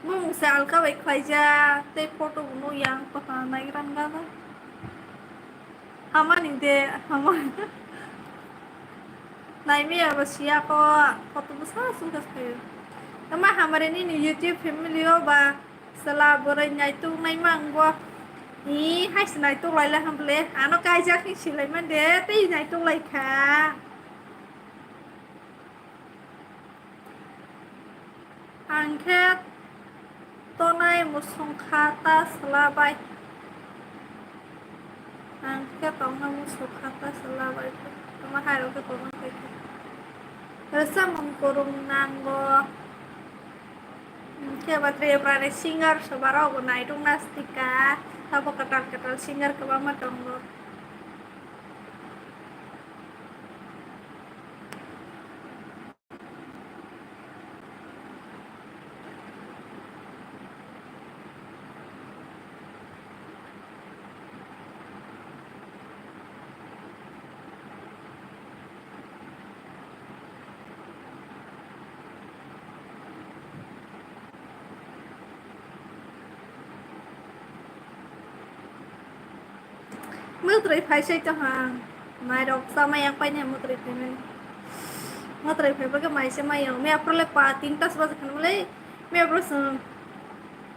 Mung se alka bai khwlaijak, tei photo bo nukya ang, kwthang naigra gana. Hamani de, hamani. Naimaya bo siya ko, photo bwsa sungkha se phaio. Tama hamari nini YouTube family o ba chwla bwrwi naituk naima wngbo. Ni hai se naituk laila hwnble, ano kaijak ni silai man de, tei naituk lai kha. Ang khe tongnai musung kha ta chwla bai. Ang khe tongnai musung kha ta chwla bai. Tongma hai rok khe tongma khe khe. Rwchapmung kwrwng nango. Hwnkhe ba Tripura ni singer soba rok bo naituk nastika. Abo kwtal kwtal singer kwbangma tongo. Mwtrwi phai sai tongha, mairok chama yang paini mwtrwi phaimani. Matrai phai bagwi mai se mai ya. Me aprole pa tinta se baje khan le. Me apro sung.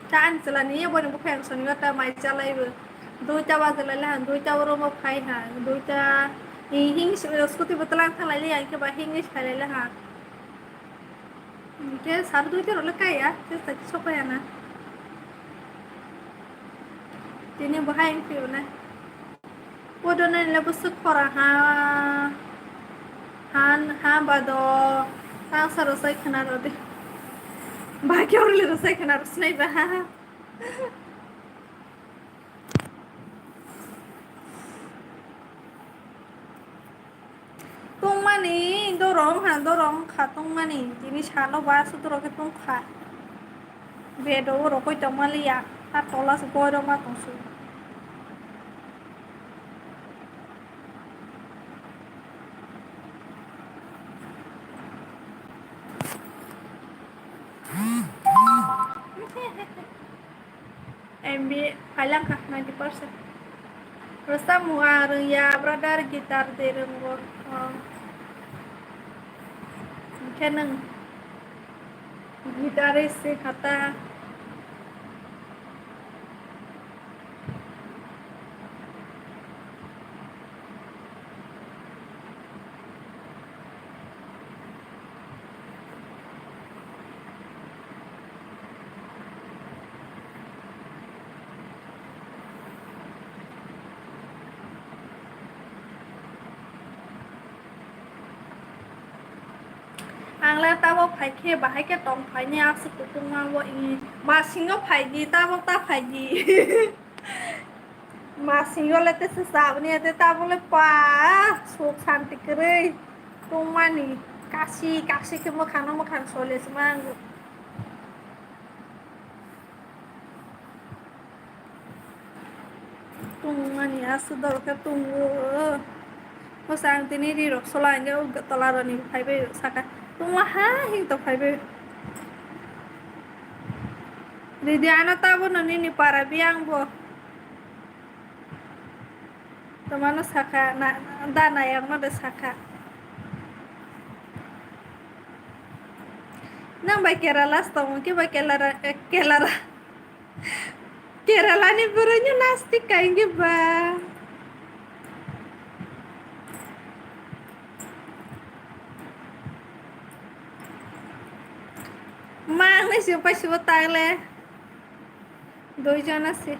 Ta an chala ni ye boni bukhang soni ta mai chalai bo. Duita baje lai ha, duita oro mo phai ha. Duita hing hing scooty botol ang thalai le ya ke ba hing hing phai lai ha. Ke sar duita ro le kai ya. Ke ta sok ya na. Tini bahai ang phi na. Podo nai le bwswk khora ha, ha, ha bado, tangsa rwchai khwna rw di. Ba khe orli rwchai khwna rw sinai ba. Tongmani dorong ha, dorong kha tongmani. Tini salo ba sudro khe tongkha. Bedo oro koi tongmaliya. Ta tola se goi rok ma tongsu. M B phailangkha ninety percent. Rwchapmung ang rwngya, brother, guitar de rwngo. Oh. Hwnkhe nwng guitarist se kha ta. Ang le tabok phai khe bahai khe tong phaini aswk kutung ma bo i masingo phai di tabok ta phai di. Masingo le tesa sabni ate tabok le pa suk santi kwrwi tongmani kasi kasi khe mwkhang no mwkhang sole se mango. Tungmani aswk doro khe tungo. Bwsa ang tini ri rok sola hwnkhe o tola roni phaibai saka. Tungma ha hing to phaibai. Ridi ano tabo no nini para biyang bo. Tomano saka na da nayang no de saka. Nang bai Kerala tong ke bai Kerala Kerala. Kerala ni bwrwi no nastik ka hwnkhe ba. Ma ang nai se pai se bo tang le. Dui jona se.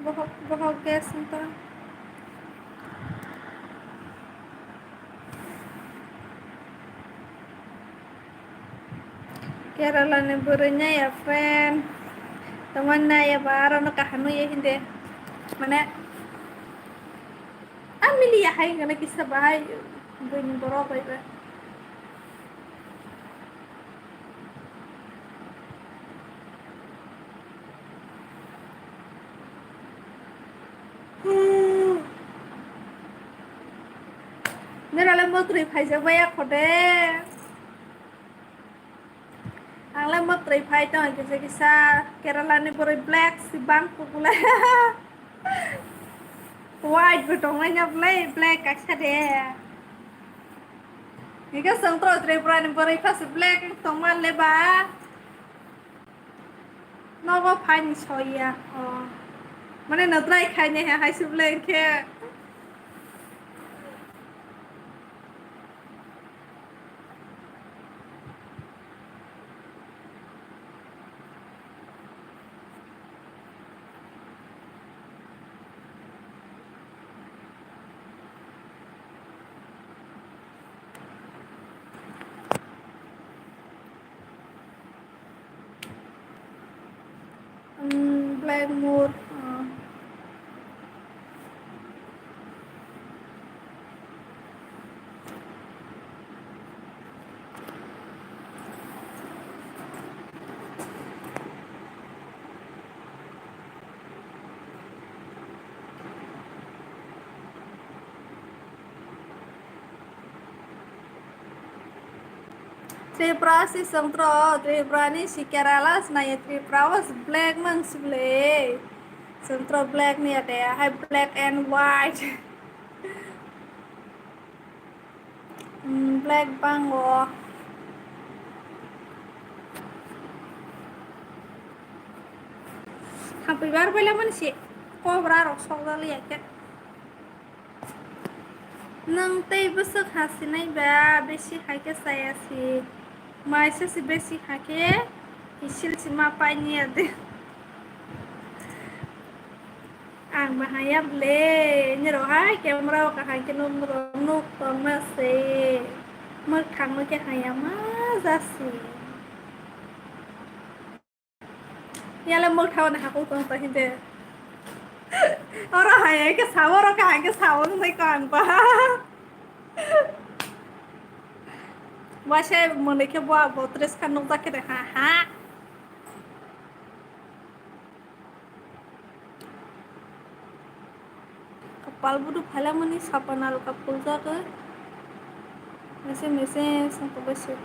Bohok, bohok gas wngkha. Kerala ni bwrwi naiya friend. Tongmani naiya ba aro no kaham nui hinde. Mane, a miliya hai hwnkhana kisa bahai buini borok bai ba. Nirale mwtwi phaijak bai ya khode. Ang le mwtwi phai tong kisa kisa Kerala ni bwrwi black si bang kukule. White bo tong lai na bwlai black kaisa de. Hingke chwng to Tripura ni bwrwi pha si black tong man le ba. Nogo phai ni soya. Oh. Mane no try khai ne hai si black khe. Black mood. Tripura si songtro, Tripura ni si Kerala si nai, Tripura o si black mang si ble. Songtro black ni ate, hai black and white. Hmm, black bango. Hampi bar bela mani si kobra rok sok dali ya ke. Nwng tei bwswk ha sinai ba, besi hai khe chaya si. Maisa si besi ha khe kisil si ma pai ni ya de. Ang bahaya ble, nirok hai camera o kaham khe nuk, nuk tongma se. Mwkhang no khe haya ma jasi. Yale mwkhang ni hakuk tong ta hinde. Oro haya khe sao, oro kaham khe sao nung sai kaham ba. Waisa mwnwi khe bo abo dress kha nukjak khe de ha ha. Kapal budu phaila mani sapa nalka phuljak. Mese mese songkok bai se.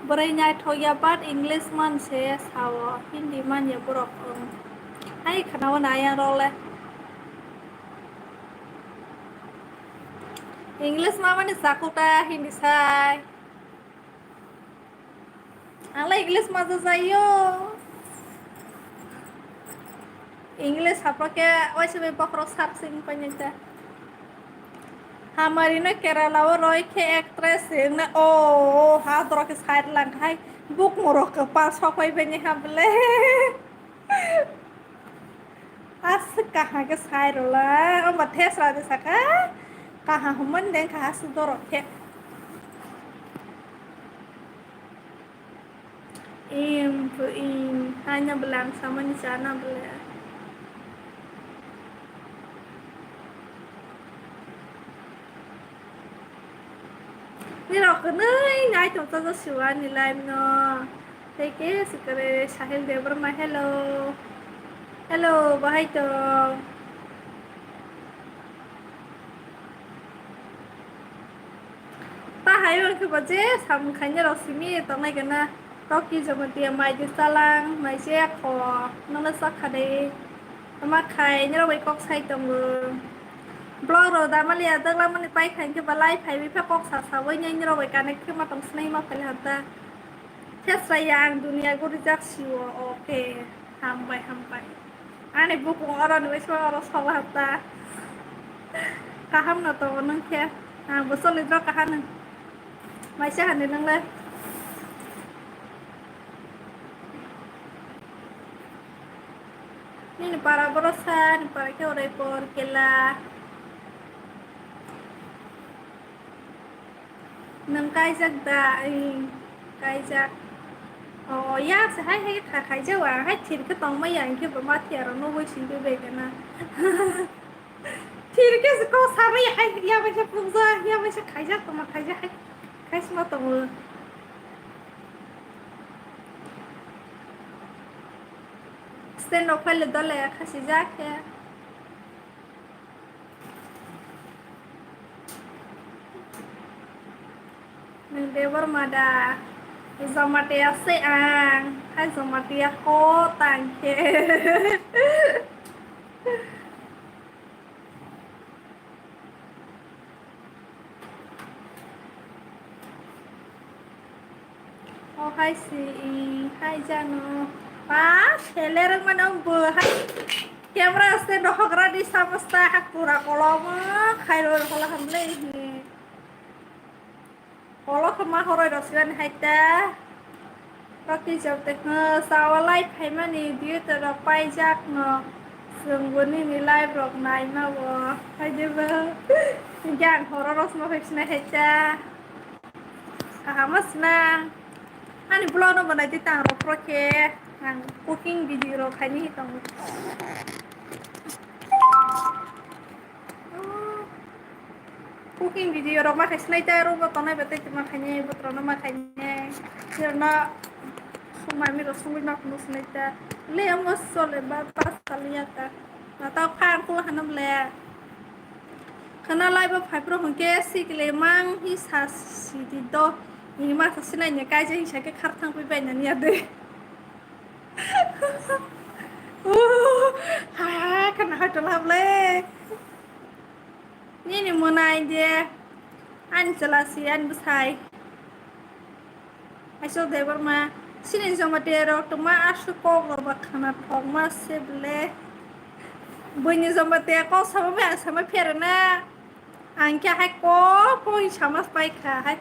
Bwrwi naithok ya, but English man se sao, Hindi man ya borok, um. Hai khana o na yang rok le. English ma mani sakhuta, Hindi sai. Ang le English ma jajaio. English hapro khe waisa bai bokhorok sap sing painai ta. Hamari no Kerala o roi khe actress wngna o ha dorok khe side lang khai bukmung rok khe pa sok pai bai ni ha bele. Aswk kaham khe sai rwla, omo thesra de saka, kaham hwnmani de wngkha aswk dorok khe. Em, em, haino bwla ang samani chana bwla. Nirok kwnwi nai tongsa Joshua ni live no. Tei khe sikare Sahil Debbarma, hello. Hello, bahai tong. Ta hai wngkhe bo je samung khainai rok simi tongnai gana. Toki Jamatia mai de chalang, mai je kho, nono chakha de. Tama khai, nirok bai kok sai tongo. Vlog rok da maliya, dagla mani pai khai khe ba live phaiwi phe kok sa sawi nai nirok bai connect khe ma tong sinai ma phai hata. Thesra yang dunia guri jak siwo, okay. Hambai, hambai. Ani bukung oro ni waisa oro sola hata. Kaham no tongo nung khe. Ang bo solidro kaham nung. Maisa hani nung le. Nini para borosa, ni para khe orai por kela. Nwng kaijak da? Ih, kaijak. O, yak se hai hai kha khaijak, ang hai thir khe tongma ya, hwnkhe bo ma thiyaro nugwi singwi bai gana. Thir khe se kok samai ya, hai ya bai se phunukjak, ya bai se khaijak, tongma khaijak hai. Khaisma tongo. Stand rok phai le dole khasijak khe. Nwng Debbarma da? Jamatia se ang, hai Jamatia kho tang khe. O hai si, i, hai jano. Ba, sele rwng mano bo hai. Camera stand rok hogra di samosta hak pura kolomo. Khairo hola hamle hi. Kolo khe ma horoi rok sibani hai ta. Roti jok te khe sawa live phaimani duty rok paijak no. Chwng bo nini live rok naima bo. Hai de bo. Hingke ang horo rok sima phai sinai hai ta. Kaham sina. Ani vlog no bo nai di tang rok pro khe. Ang cooking video rok khaini hi tongo. Cooking video rok ma khai sinai ta, aro bo tongnai bai tei ma khainai, botrok no ma khainai. Sirno sumami rok sumui ma phunu sinai ta. Le amo sole ba, ba saliya ta. Na ta phang kula hanam le. Khana lai ba phai pro hwnkhe sikile mang hi sa si di do. Ni ma sa sinai ne kai je hi sa khe khar thang pai bai na ni ya de. Ha, khana ha to lab le. Nini mwnai de, ani chwla si, ani bwsai. Aisok Debbarma, sini Jamatia rok tongma aswk kok rok ba khana thokma se ble. Buini Jamatia kok sama bai ang sama pherana. Ang khe hai kok kok sama pai kha hai.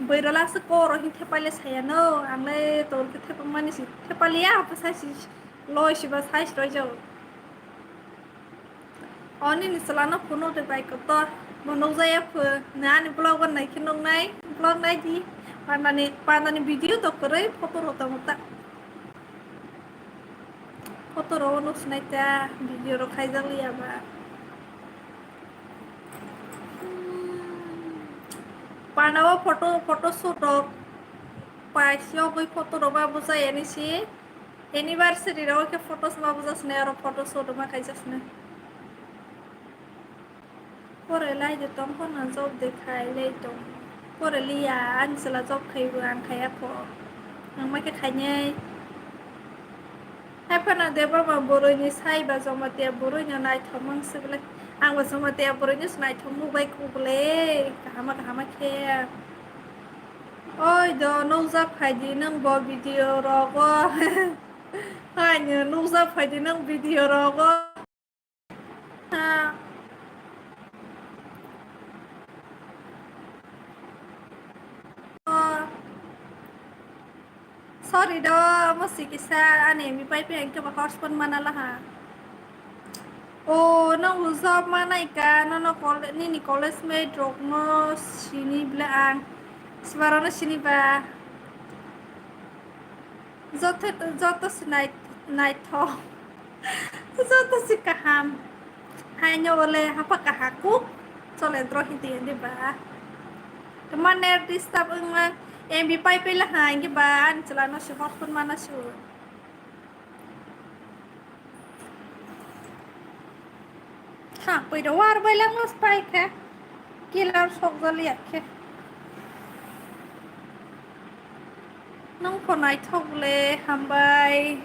Bwrwi rok aswk kok rok hin thepaile saya no. Ang le tor khe thepamani si thepaliya apa sai si loi si ba sai si roi jago. O nini chwlano phunuk de bai kotor. Bo nukjaya pho. Nini ani vlog o naikhe nuknai. Vlog naidi. Pandani, pandani video to kwrwi photo rok tamo ta. Photo rok o nuksinai ta. Video rok khaijak liya ba. Hmm. Panda o photo, photo shoot rok. Paisiyogwi photo rok ba bujai ani si. Anniversary rok khe photos ma bujasnai, aro photo shoot ma khaijasnai. Pore lai de tong phano job de khai lai tong. Pore liya, ani chwla job khaibo ang khaiya kho. Ang ma khe khainai. Hai phano de baba boroi ni sai ba Jamatia boroi no naithok mang se bele. Ang ba Jamatia boroi no naithok nuk bai kho bele. Kahama kahama khe. Oi do nukjak phai di nwng bo video rogo. Haino nukjak phai di nwng video rogo. Ha. Oh. Sorry do, omo si kisa ani M B pai pai ang khe ba hotspot mana laha. O, nang job manai ka, nono kole-, nini college mate rok no sini bla ang. Sibaro no sini ba. Joto, joto si nai-, naithok. Joto si kaham. Haino ole hapa kaha kuk. Chole dro hindi hindi ba. Tuma net disturb wngma M B pai pai laha hindi ba. Ani chwla no si hotspot mana si. Ha, pui do war bai lang nos pai khe. Killer sok jali ya khe. Nung pho naithok le hambai.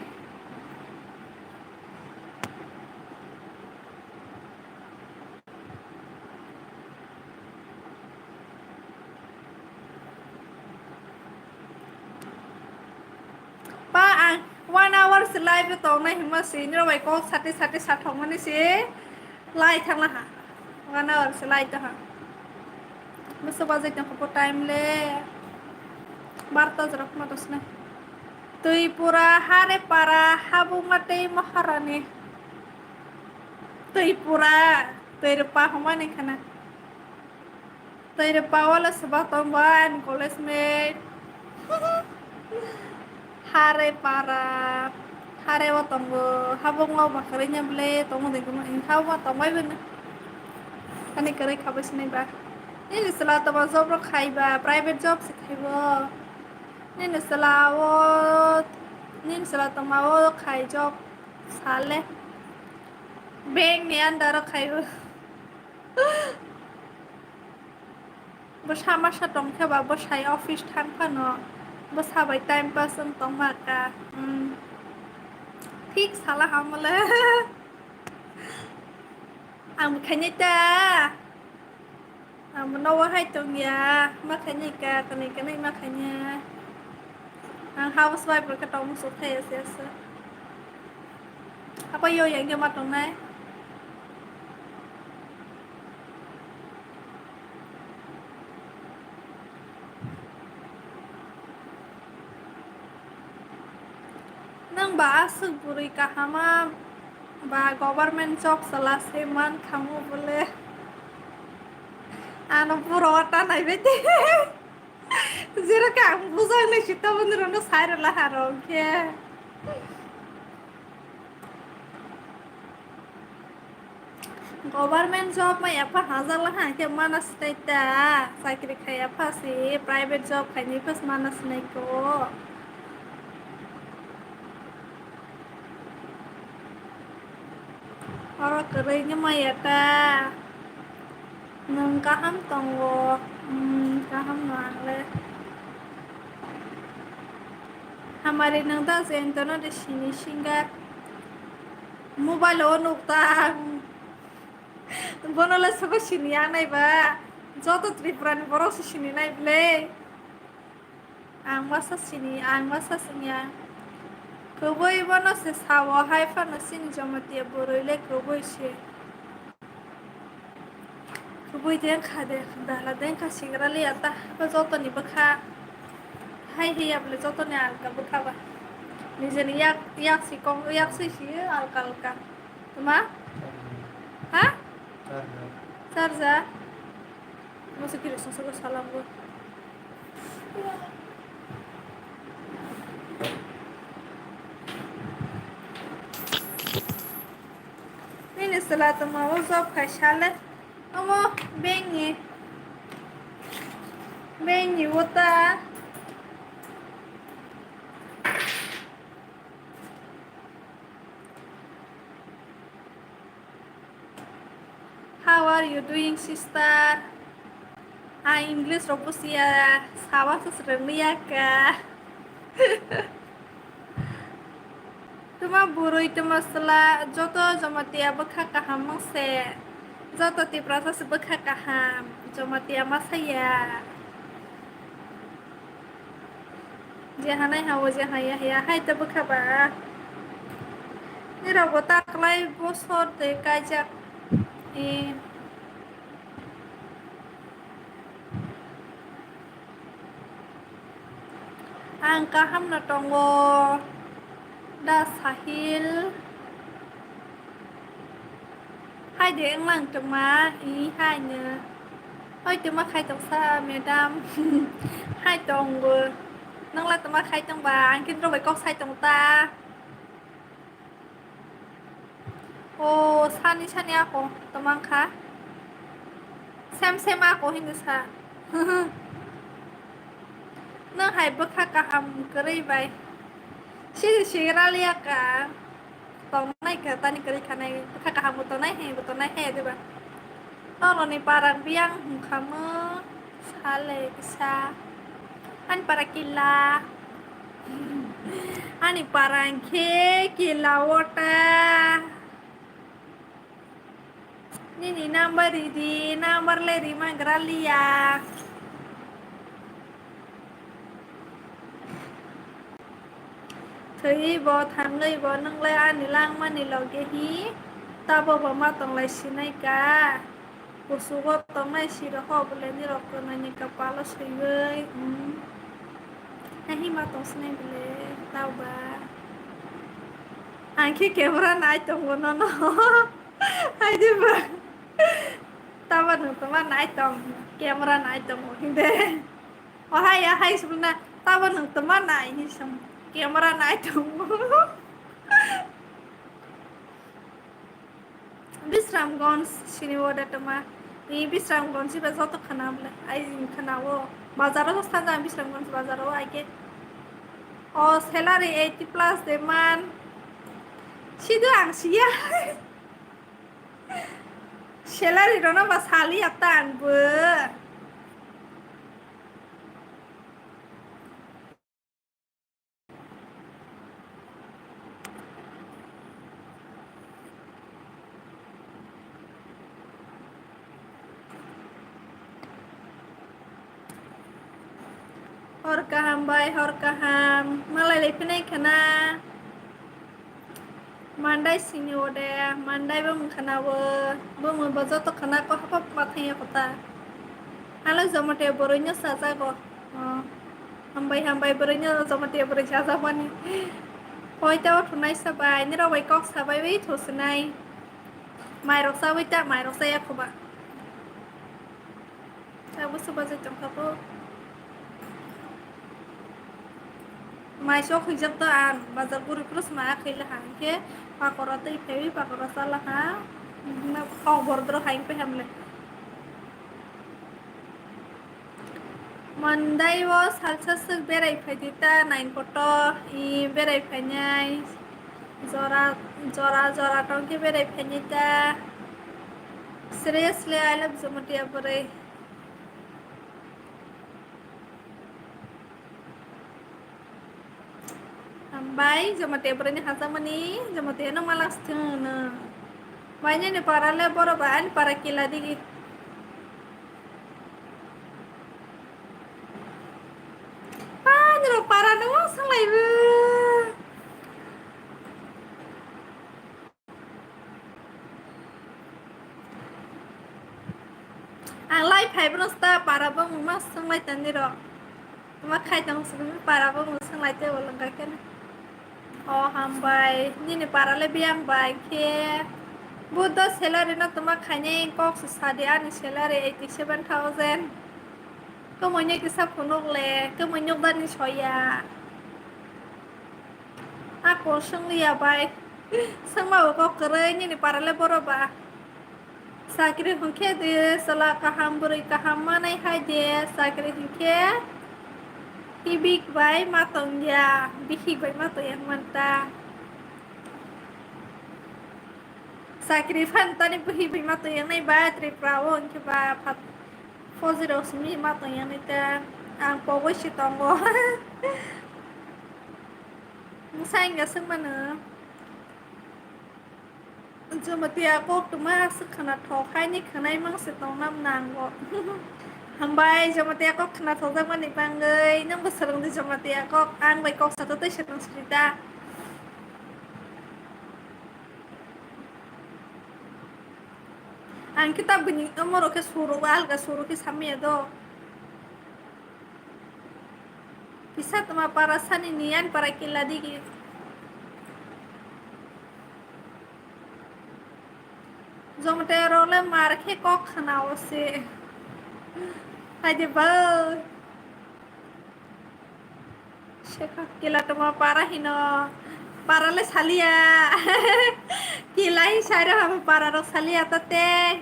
Pa ang one hour se live o tongnai hima se niro bai kok sati sati sathok mani se lai thang laha. One hour se lai to ha. Bwswk bajai tong kho time le barta jora khma dosna. Tripura hare para habuma tei maharani. Tripura, Tripura homa ni khana. Tripura wala seba tong ba ani college mate. Hare para, hare o tongo, habung o ba kwrwi nya bwle tongo de kuno, wngkha o ma tong bai bwno. Ani kwrwi kha bai sinai ba. Nini chwla to ba job rok khai ba, private job se khai bo. Nini chwla o, nini chwla tongma o khai job sale. Bank ni under o khai bo. Bwsa masa tong khe ba bwsai office thang phano bwsa bai time pass wng tong ma ka. Hmm. Thik sala hamle. Ang bwkhainai ta. Ang bo nogo hai tong ya, ma khainai ka, kanai kanai ma khainai. Ang housewife rok khe tong muchuk thai ase ase. Apa yo yang khe ma tongnai? Nwng ba aswk bwrwi kahama ba government job chwla se man khamu bole. Ano buro ta naibai de. Jero ka ang bujak nai si tabuk nirok no sai rwla ha rok khe. Government job maya pha hajar laha khe mana sinai ta, chakri khaya pha si private job khainai pha mana sinai ko. Oro kwrwi ni maya ta. Nwng kaham tongo? Hmm, kaham no ang le. Hamari nwng ta jento no de sini singa. Mobile o nuk ta. Bono le sobo sini ya nai ba. Joto Tripura ni borok se sini nai ble. Ang masa sini, ang masa sini ya. Kubui bono se sao hai phano sini Jamatia boroi le kubui se. Kubui den kha de, dala den kha sigra le ata, ba joto ni bwkha. Hai he ya ble joto ni alka bwkha ba. Nijeni yak, yak si kong, yak si si alka alka. Tuma? Ha? Charger. Masa kiri sasa ko salam ko. Nini sala tuma o job khai sale. Omo bank ni. Bank ni wota. How are you doing, sister? Ang English rok busiya, sawa se swrwngwi ya ka. Tuma bwrwi tuma chwla joto Jamatia bwkha kaham mangse. Joto Tiprasa se bwkha kaham, Jamatia masaya. Je hanai ha o je haya haya hai ta bwkha ba. Nirok bo ta kwlai bosor de kaijak. E. Ang kaham no tongo. Da Sahil. Hai de wnglang tongma, i hai no. Hoi tongma khai tongsa, madam. Hai tongo. Nongla tongma khai tongba, ang khe norok bai kok sai tong ta. O, sani sani ako tongma kha. Sem sem ako hinwi sa. Nang hai bwkha kaham kwrwi bai. Siri sigra liya ka. Tongnai kha tani kwrwi khanai. Bwkha kaham bo tongnai hai bo tongnai hai diba. Noroni parang biyang hwnkha mo sale kisa. Ani para kila. Ani parang khe kila wota. Nini number ridi, number le rima gra liya. Thwi bo, thangwi bo, nwng le ani langmani loge hi, tabo bo ma tonglai sinai ka. Kusugo tongnai sirok ho bole nirok kwnani kapalo swiwi, hmm. Hai hi ma tong sinai bole, tao ba. Ang khe camera nai tongo nono. Hai de ba. Tabo nwng tongma nai tong, camera nai tongo hinde. O hai, ya hai sibuna, tabo nwng tongma nai hi sam, camera nai tongo. Bisramganj sini wada tongma. Ni Bisramganj siba joto khana bole. Ai jing khana o. Bazar o sajang Bisramganj bazar o ai khe. O salary eighty plus de man. Sido ang siya. Salary rona ba sali ya tan bo. Hor kaham bai, hor kaham. Malai lai phinai khana. Mandai sini ode, mandai bo mung khana bo. Bo mung bo joto khana ko hapa hapa thangya kota. Alo jomote boroi no sajago. Oh. Hambai, hambai, boroi no jomote boroi sajakmani. Hoi ta o thunai sabai, nirok bai kok sabai wi thusinai. Mairok sawi ta, mairok saya khoba. Tabuk se bajai tongkha bo. Mai sok hwijak to ang bazar guri phuru sma khaila ha, hinkhe pakora twi phaiwi pakora chala ha. Kok bordro hain pe hamle. Mandai o salsa swk berai phaidi ta, nai kotor, i berai phainai. Jora, jora, jora tongkhe berai phainai ta. Seriously, I love Jamatia bwrwi. Hambai, Jamatia bwrwini hajakmani, Jamatia no malak sithwng hwno. Bai nini para le boro ba, ani para kila digi. Panjro para no swlaibo. Ang lai phai bono sta para bongma swnglai tani rok. Tuma khai tong simi para bongma swnglai tei bolong kake na. O hambai, nini para le biyang bai khe. Buddha salary no tuma khaini kok se sadi ani salary eighty seven thousand. Kwmwi ni kisa phunuk le, kwmwi nuk dani soya. Ako swngliya bai. Swngma bo kok kwrwi nini para le boro ba. Chakri hwnkhe de chwla kaham bwrwi kaham manai hai de chakri hwnkhe hibik bai ma tongya, bihik bai ma tongya hwnmanta. Chakri phan tani bihik bai ma tongya nai ba Tripura o hwnkhe ba phat-, fojirok simi ma tongya nai ta ang pogwi si tongo. Bwsa wngya swngmano. Jamatia kok tuma aswk khwna thok haini khwnai mang se tongna nango. Hambai Jamatia kok khwna thokjakmani bangwi nwngbo swrwngdi Jamatia kok ang bai kok sato tei swrwng srita. Ang khe ta bini omorok khe surok alga surok khe samaya do. Kisa tuma para sani ni ani para kila digi. Jomte role mar khe kok khana o se. Haide ba. Sekha kila tuma para hino. Para le saliya. Kila hi sai rok para rok saliya ta te.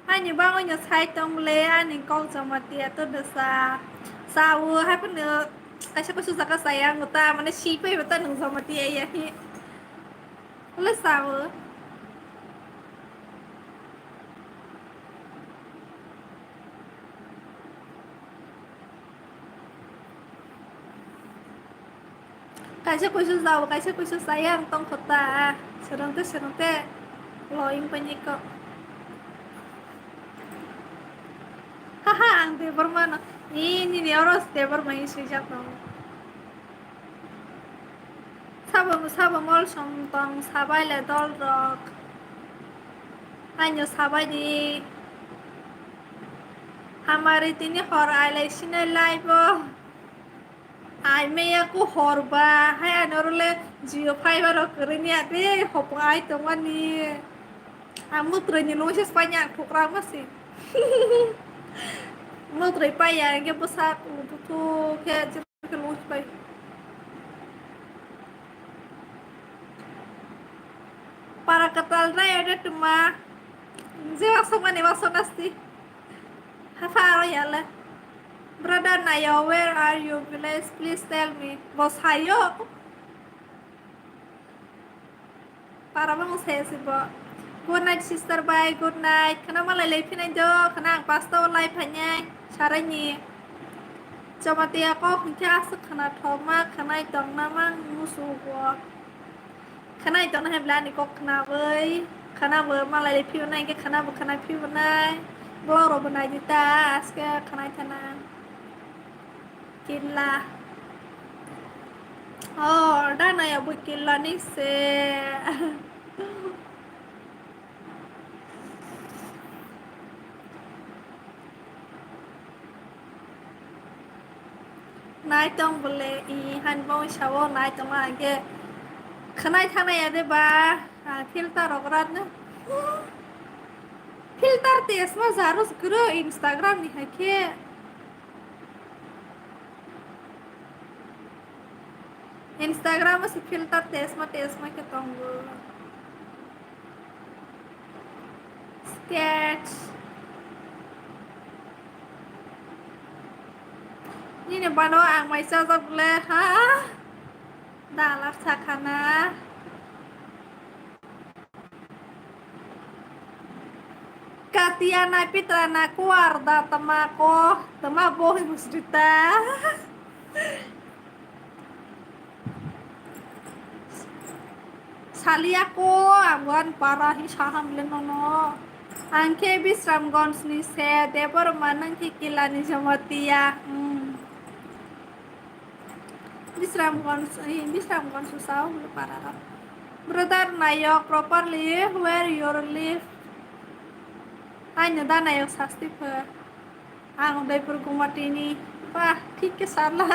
Ani bagwi no sai tong le, ani kok Jamatia to dwsa. Sao, hai phano kaisa kusu jaga saya, ang ta mane si pai ta nung Jamatia ya hi. Le sao. Kaisa kuisu jao, kaisa kuisu chaya ang tongkho ta. Swrwngte swrwngte loing painai kok. Haha, ang Debbarma no. Ee, nini oro Debbarma hinwi swijak tongo. Sabo, sabo mol song tong, sabai le dol rok. Aino sabai di. Hamari tini hor ailai sinai live o. Ai meya ku hor ba, hai ano role Jio fiber rok kwrwini ade hopong ai tongmani. Ang mwtrwini lungsi spanya ang thukra masi. Mwtrwi paya, hingke bwsak buthu khe jemon khe lungsi pai. Para kwtal nai ode tuma. Je wasok mani wasok asti. Hafa aro yala. Brother Nayo, where are you village? Please tell me. Bo sayo. Para bang se se bo. Good night sister, bye, good night. Khana malai lai phinai do, khana ang pasta o lai phainai, sarai ni. Jamatia kok hingke aswk khana thoma, khanai tongna mang musu bo. Khanai tongna hai bla ni kok khana bai. Khana bo malai lai phiyo nai, hingke khana bo khana phiyo nai. Vlog rok bo nai di ta, aske khanai thana. Killa. Oh, dana ya bo killa ni se. Nai tong bole, i han bong sao nai tong age. Khanai thanai ade ba, ah, filter rok rat na. Filter test ma jaros gro Instagram ni hai khe. Instagram o se filter test ma test ma khe tongo. Cats. Nini bano ang mai chajak le ha. Dalak sakana. Katia na pitra na kuar da tama ko tama bohi musrita. Salia ko ang wan para hi saham le nono. Ang khe Bisramganj ni se Debbarma nang khe Kilani Jamatia. Hmm. Bisramganj, eh, Bisramganj susao hwnwi para rok. Brother Nayok, properly where your live? Aino da Nayok sasti pho. Ang Udaipur Gumati ni. Wah, thik khe sala.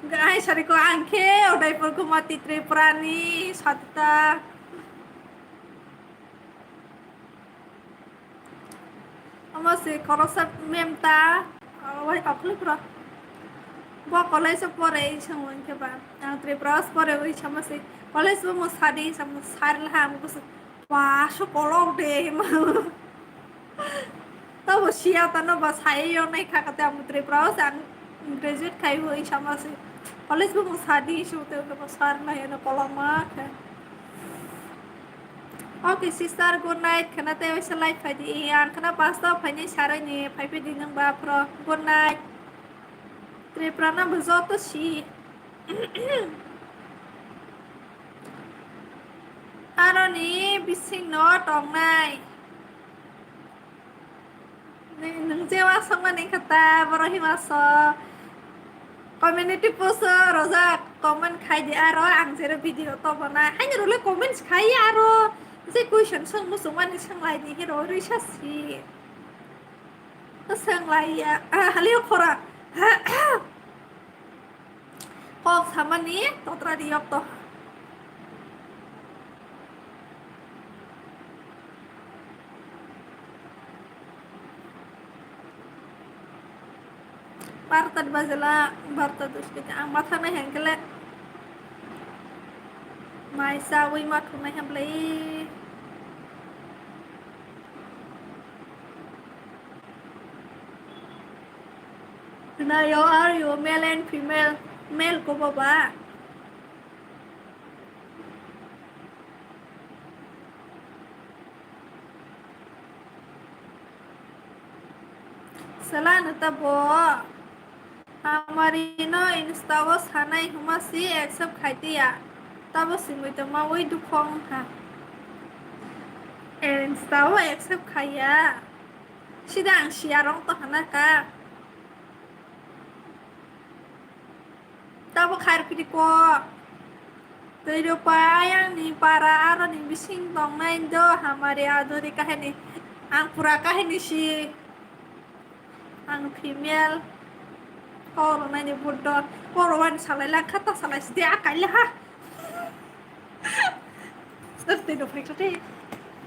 Gai sari ko ang khe Udaipur Gumati Tripura ni satita. Omo se khoroksa mem ta, o, wai okhorli phuru. Bo college o pore, isong hwnkhe ba. Ang Tripura o pore, ui sama se. College bo mo sadi, sama sari laha, amo bwswk. Ba, so kolok de, ma. Tabo siya tano ba, sai yo nai kha kate amo Tripura o se ang graduate khai, ui sama se. College bo mo sadi, so te bo sar laha, no kolok ma khe. Okay, sister, good night. Khna tei waisa live phai di. Ang khna pasta phainai sarai ni, phai phai di nang ba phro. Good night. Tripura na bo joto si. Aroni bising no tongnai. Nung, nung je wasok mani kha ta, boro hi waso. Community post o rojak comment khai di aro ang jero video to bana. Haini role comments khai aro je question song musung mani song lai di hero risa si. To song lai ya. Ah, halio khora. Kok samani totra riyok to. Barta bajala, barta dos kete ang matha nai hengkele. Mai sa ui mathu nai hamlai. Nayo, are you male and female? Male ko baba. Selano tabo. Hamari no Insta o sanai huma si accept khai tiya. Tabo simui tongma ui dukhong ha. Insta o accept khaiya. Sida ang siya rong to hana ka. Tabo khair pidi ko. Tei rw pa ayang ni para aro ni bising tong nai do hamari adori kahini. Ang pura kahini si. Ang female. Koro nai ni buddo. Koro wani salai lang khata salai si de akai le ha. Sir, tei no phai khate.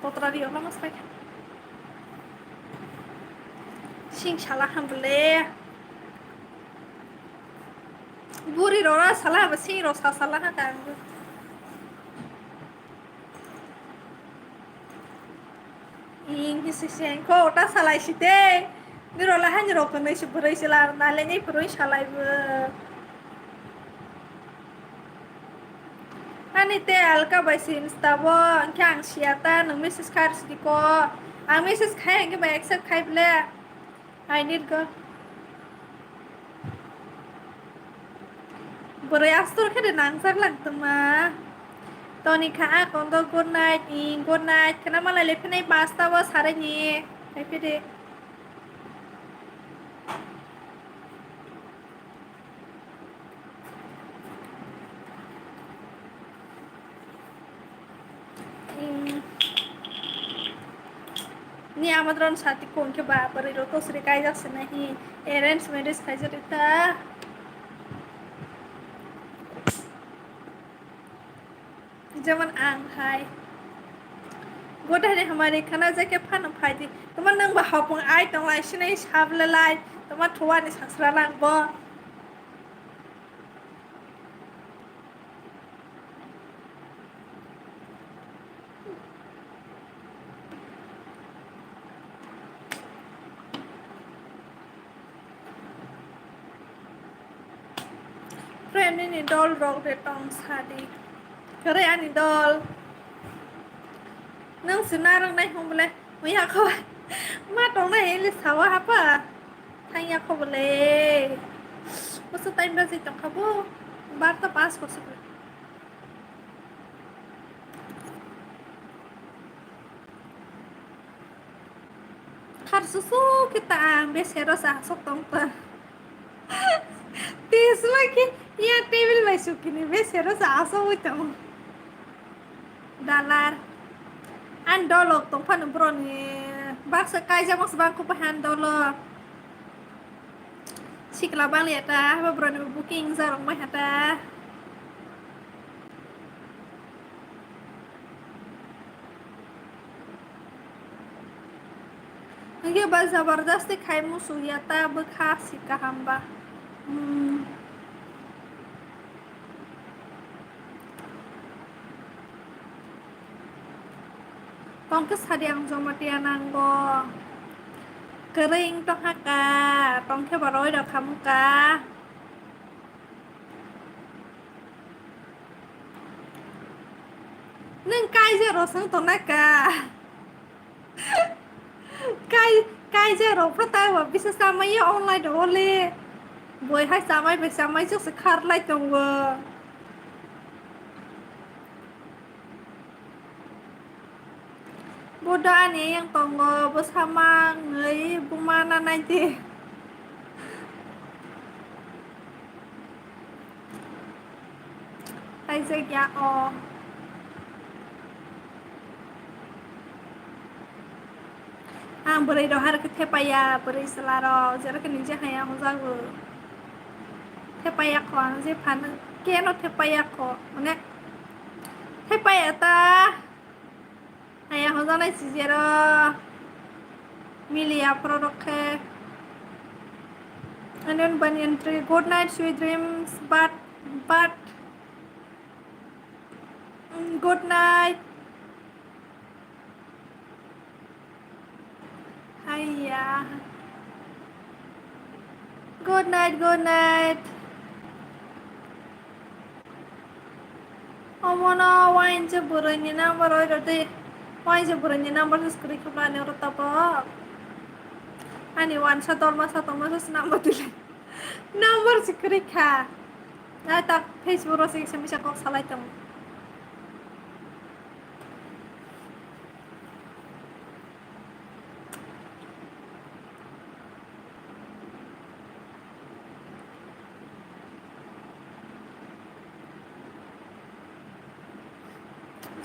Totra ri ola mas phai. Sing sala ham bole. Buri rora sala ba sing ro sa sala ha kang. Ing hi siseng ko ta salai site. Niro la hani rok nai si bwrwi sila na le nai bwrwi salai bo. Ani te alka bai si Insta bo, hwnkhe ang siya ta, nwng message khai rw sidi ko. Ang message khai hwnkhe bai accept khai ble. I need go. Bwrwi astor khe de nangjak lang tongma. Toni kha a kondo good night, i good night khna malai le phinai pasta o sarai ni. Hai phi de. Ni amadron sati kon ke ba bari ro tosri kai jak se nahi arrange marriage khai jak ta. Jemon ang hai. Gotha ni hamari khana jake phano phai di. Tama nang ba hapung ai tong lai sinai sable lai. Tama thuwa ni sasra lang bo. Friend nini dol rok de tong sadi. Kare ani dol. Nang si narang nai hong bole. Muya ko. Ma tong nai heli sawa hapa. Thang ya ko bole. Masa time ba si tong kabo. Barta pass ko sukle. Khar susu kita ang be sero sa sok tong ta. Tisma ki ya table bai sukini be sero sa asok wi tong. Dalar. An dolok tong phano broni. Baksa kaijak mas bang kupa han dolok. Sikla bang ya ta, ba broni booking jarong bai hata. Hwnkhe ba jabardasti khai musu ya ta bwkha si kaham ba. Hmm. Tongkhe sadi ang Jamatia nango. Kwrwi wng tongkha ka, tongkhe ba roi rok khamu ka. Nwng kaijak rosong tongnai ka. Kai, kaijak rok pha taibo bisa chamaiya online rok le. Boi hai chamai bai chamai chuk se kharlai tongo. Bodo ani yang tongo, bwsa mang nwi buma na nai di. Kaijak ya o. Ang bwrwi rok har khe thepaya, bwrwi chwla rok jera khe niji haya hwnjago. Thepaya kho ang je phano keno thepaya kho, mane thepaya ta. Haya hwnjaknai sijero miliya phororok khe. Onion Banyan Tree, good night, sweet dreams, but, but, mm, good night. Haiya. Good night, good night. Omono wainse bwrwini number oi rw di. Wainse bwrwini number se kwrwi khe bwlani oro tabuk. Ani wansa dorma sa tongma se number dile. Number se kwrwi kha. Nai tak Facebook ro se kisa misa kok salai tongo.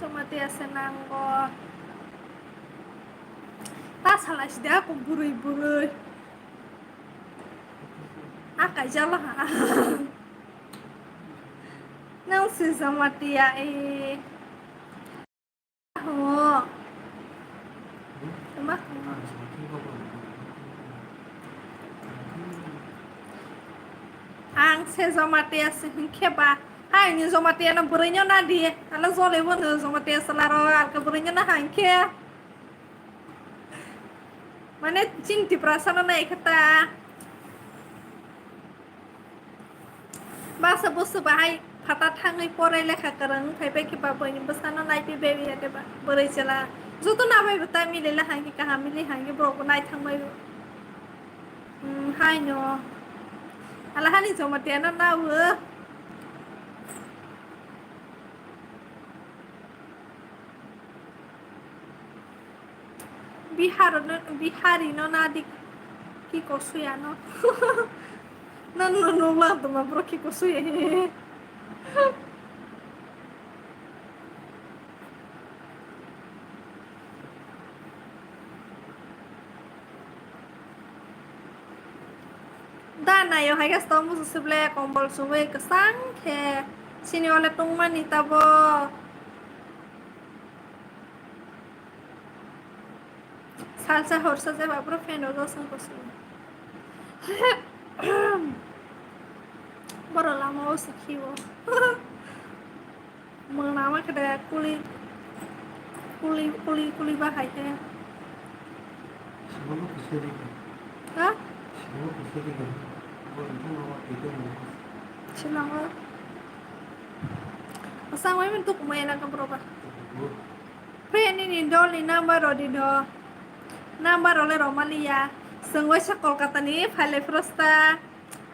Jamatia se nango. Ta salai sidi ako bwrwi bwrwi. A kaijala ha. Nang se Jamatia e. Ho. Ma. Ang se Jamatia se hwnkhe ba. Hai ni Jamatia no bwrwi no na di. Ala jole bo no Jamatia se laro alka bwrwi no na hwnkhe. Mane chini Tiprasa no nai khe ta. Baksa busu bahai phatar thangwi porai lekha kwrwng phai bai khe ba boini bwsano naipi bai ya de ba bwrwi chwla. Joto na bai bwta mili la hangkhe kaham mili hangkhe borok bo naithang bai bo. Hmm, haino. Ala hani Jamatia no nawo. Bihar no, Bihari no nadi ki kosuya no. No, no, no, lang tuma bro ki kosuya. Da nayo hai khe stop musu sible kombol suwi kwchang khe sini ole tongmani tabo. Salsa horsa je ba pura fan o josong kosi. Boro lama o sikhi o. Mwnama khe de kuli, kuli, kuli, kuli bahai khe. Sibolo kise dikhe. Ha? Sibolo kise dikhe. Bo nthang ma twi twi mo. Silango. Asang wai men tuk mai na kabro ba. Friend ni dol ni number rodi do. Number role romani ya. Sengwai sa Kolkata ni phale prosta.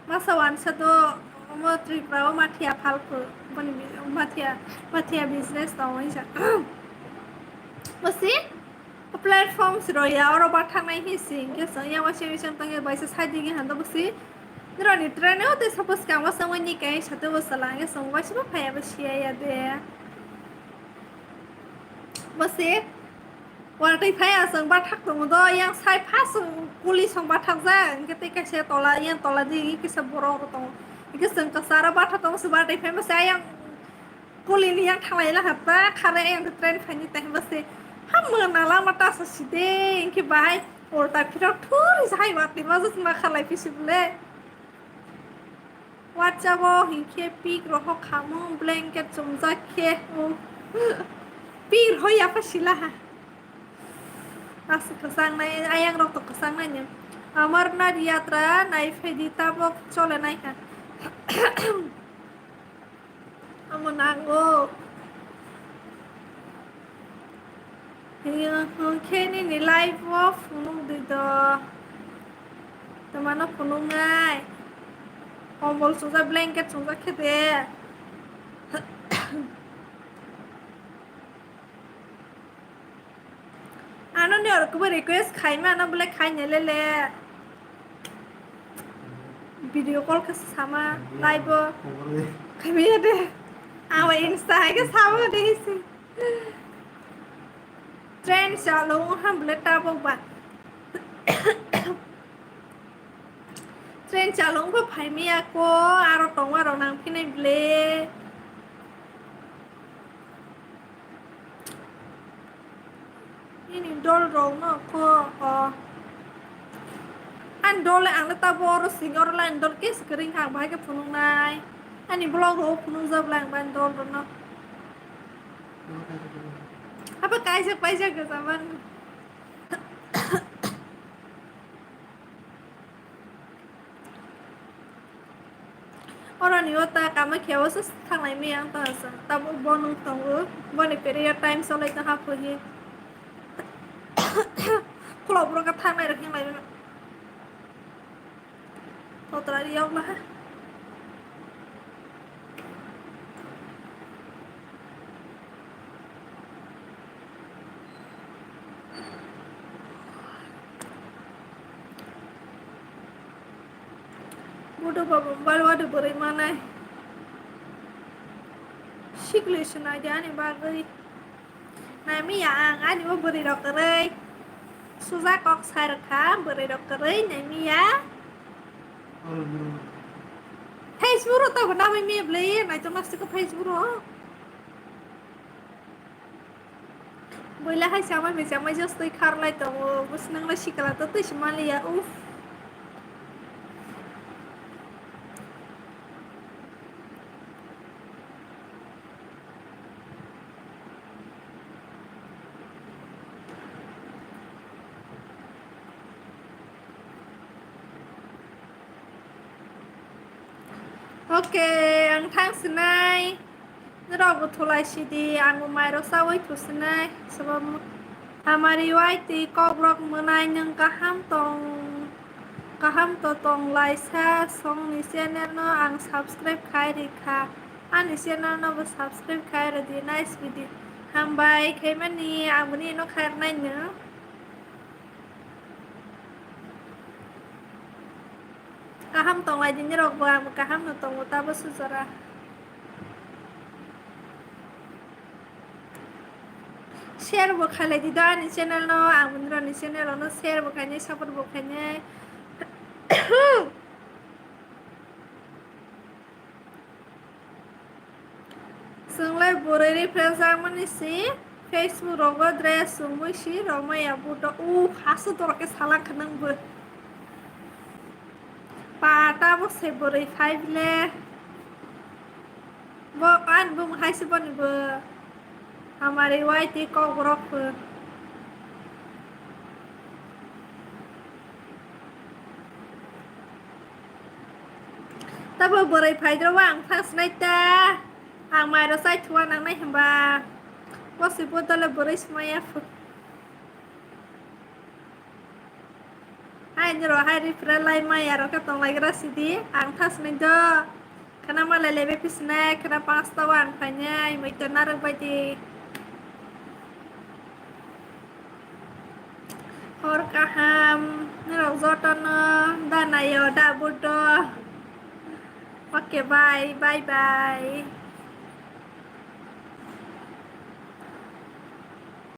Masa wansa do omo Tripura o mathia phalphu. Boni bi-, mathia, mathia business tong wai sa. Masi? Platforms rw ya, oro ba thangnai hi si, hwnkhe chwng yang waisa waisa tongya, baisa side digi hando bwsi. Nironi train o tei suppose kang waisa wngwi ni kai sate o sala, hwnkhe chwng waisa bo phaiya bo siya ya de. Bwsi, watwi phaiya chwng ba thak tongo do, yang sai pha chwng kuli song ba thakjak, hwnkhe tei kaisa tola, yang tola digi kisa borok rw tongo. Hwnkhe chwng kwcharo ba thak tongo, se watwi phai bwsi ayang Kuli ni yang thalai la hapta, khare yang train phaini time base. Ham mona lama ta sa side, inke bahai ulta phirok thuri sa hai watwi ma jat ma khalai pisi bole. WhatsApp o hinkhe pik rohok khamung blanket chumjak khe. Pik rohoi apa sila ha. Aswk kwchang nai, ayang rok to kwchang nai ni. Amarnath yatra nai phaidi tabok chole nai ha. Amo nango. Hiya, hwnkhe nini life o phunuk di do. Twmano phunuknai. Kombol chungjak, blanket chungjak khe de. Ano ni orok bo request khai ma, ano bole khai ne lele. Video call khe sama, live o. Khai ya de. Awa Insta hai khe sama de hisi. Train chalo wng ham bole tabok ba. Train chalo wngkha phaimiya ko, aro tongma rok nang phinai bole. Nini dol rok no kho, o. Ani dol le ang le tabok oro sing, oro le ani dol kesa kwrwi wngkha, ang bahai khe phunuknai. Ani vlog rok phunukjak le ang bani dol rok no. Apa kaijak paijak gajak man. Oroni o ta kama khe o se thanglai mi ang ta sa. Tabuk bo nung tongo. Boni period time solai ta ha phuhi. Khulok bro ka thangnai rok hinglai. Totra riyok laha. Budu babu balwadu bwrwi manai. Sikli swnai de ani bagwi. Naimiya ang ani bo bwrwi rok kwrwi. Suja kok sai rwkha bwrwi rok kwrwi naimiya. Facebook ro tabuk namai miya bwlai naitok nasiko Facebook ro. Boila hai chamai bai chamai just twi kharlai tongo. Bwswk nangla sikla to twi se manliya. Uff. Okay, ang thang sinai. Norok bo thulai sidi, ang bo mairok chaui thusinai. Sabam hamari wai twi kokrok mwnai nwng kaham tong, kaham to tong laisa songni channel no ang subscribe khai rikha. Ani channel no bo subscribe khai rwdi, nice video. Hambai khaimani, ang boni no khairnai no. Kaham tonglai di nirok bo, ang bo kaham no tongo, tabo sujora. Share bo khailai di do ani channel no, ang bo nirok ni channel no share bo khainai, support bo khainai. Chwnglai bwrwi reference jakmani si Facebook rogo dress chumui si romaya buto. U hasu dorok khe salak khe nwng bo. Pata bo se bwrwi phai bile. Bo ani bumung hai se boni bo. Hamari wai twi kok borok pho. Abo bwrwi phaidrobo ang thang sinai ta. Ang mairo chai thua nangnai hwnba. Boswi bo dole bwrwi swmaya phu. Hai niro hai reply lai maya rok khe tonglai gra sidi. Ang thang sinai do. Khana malai lebe pisine khana pansta o ang phainai muitor narwk bai di. Hor kaham, norok jotono da naio da budo. Okay, bye, bye, bye.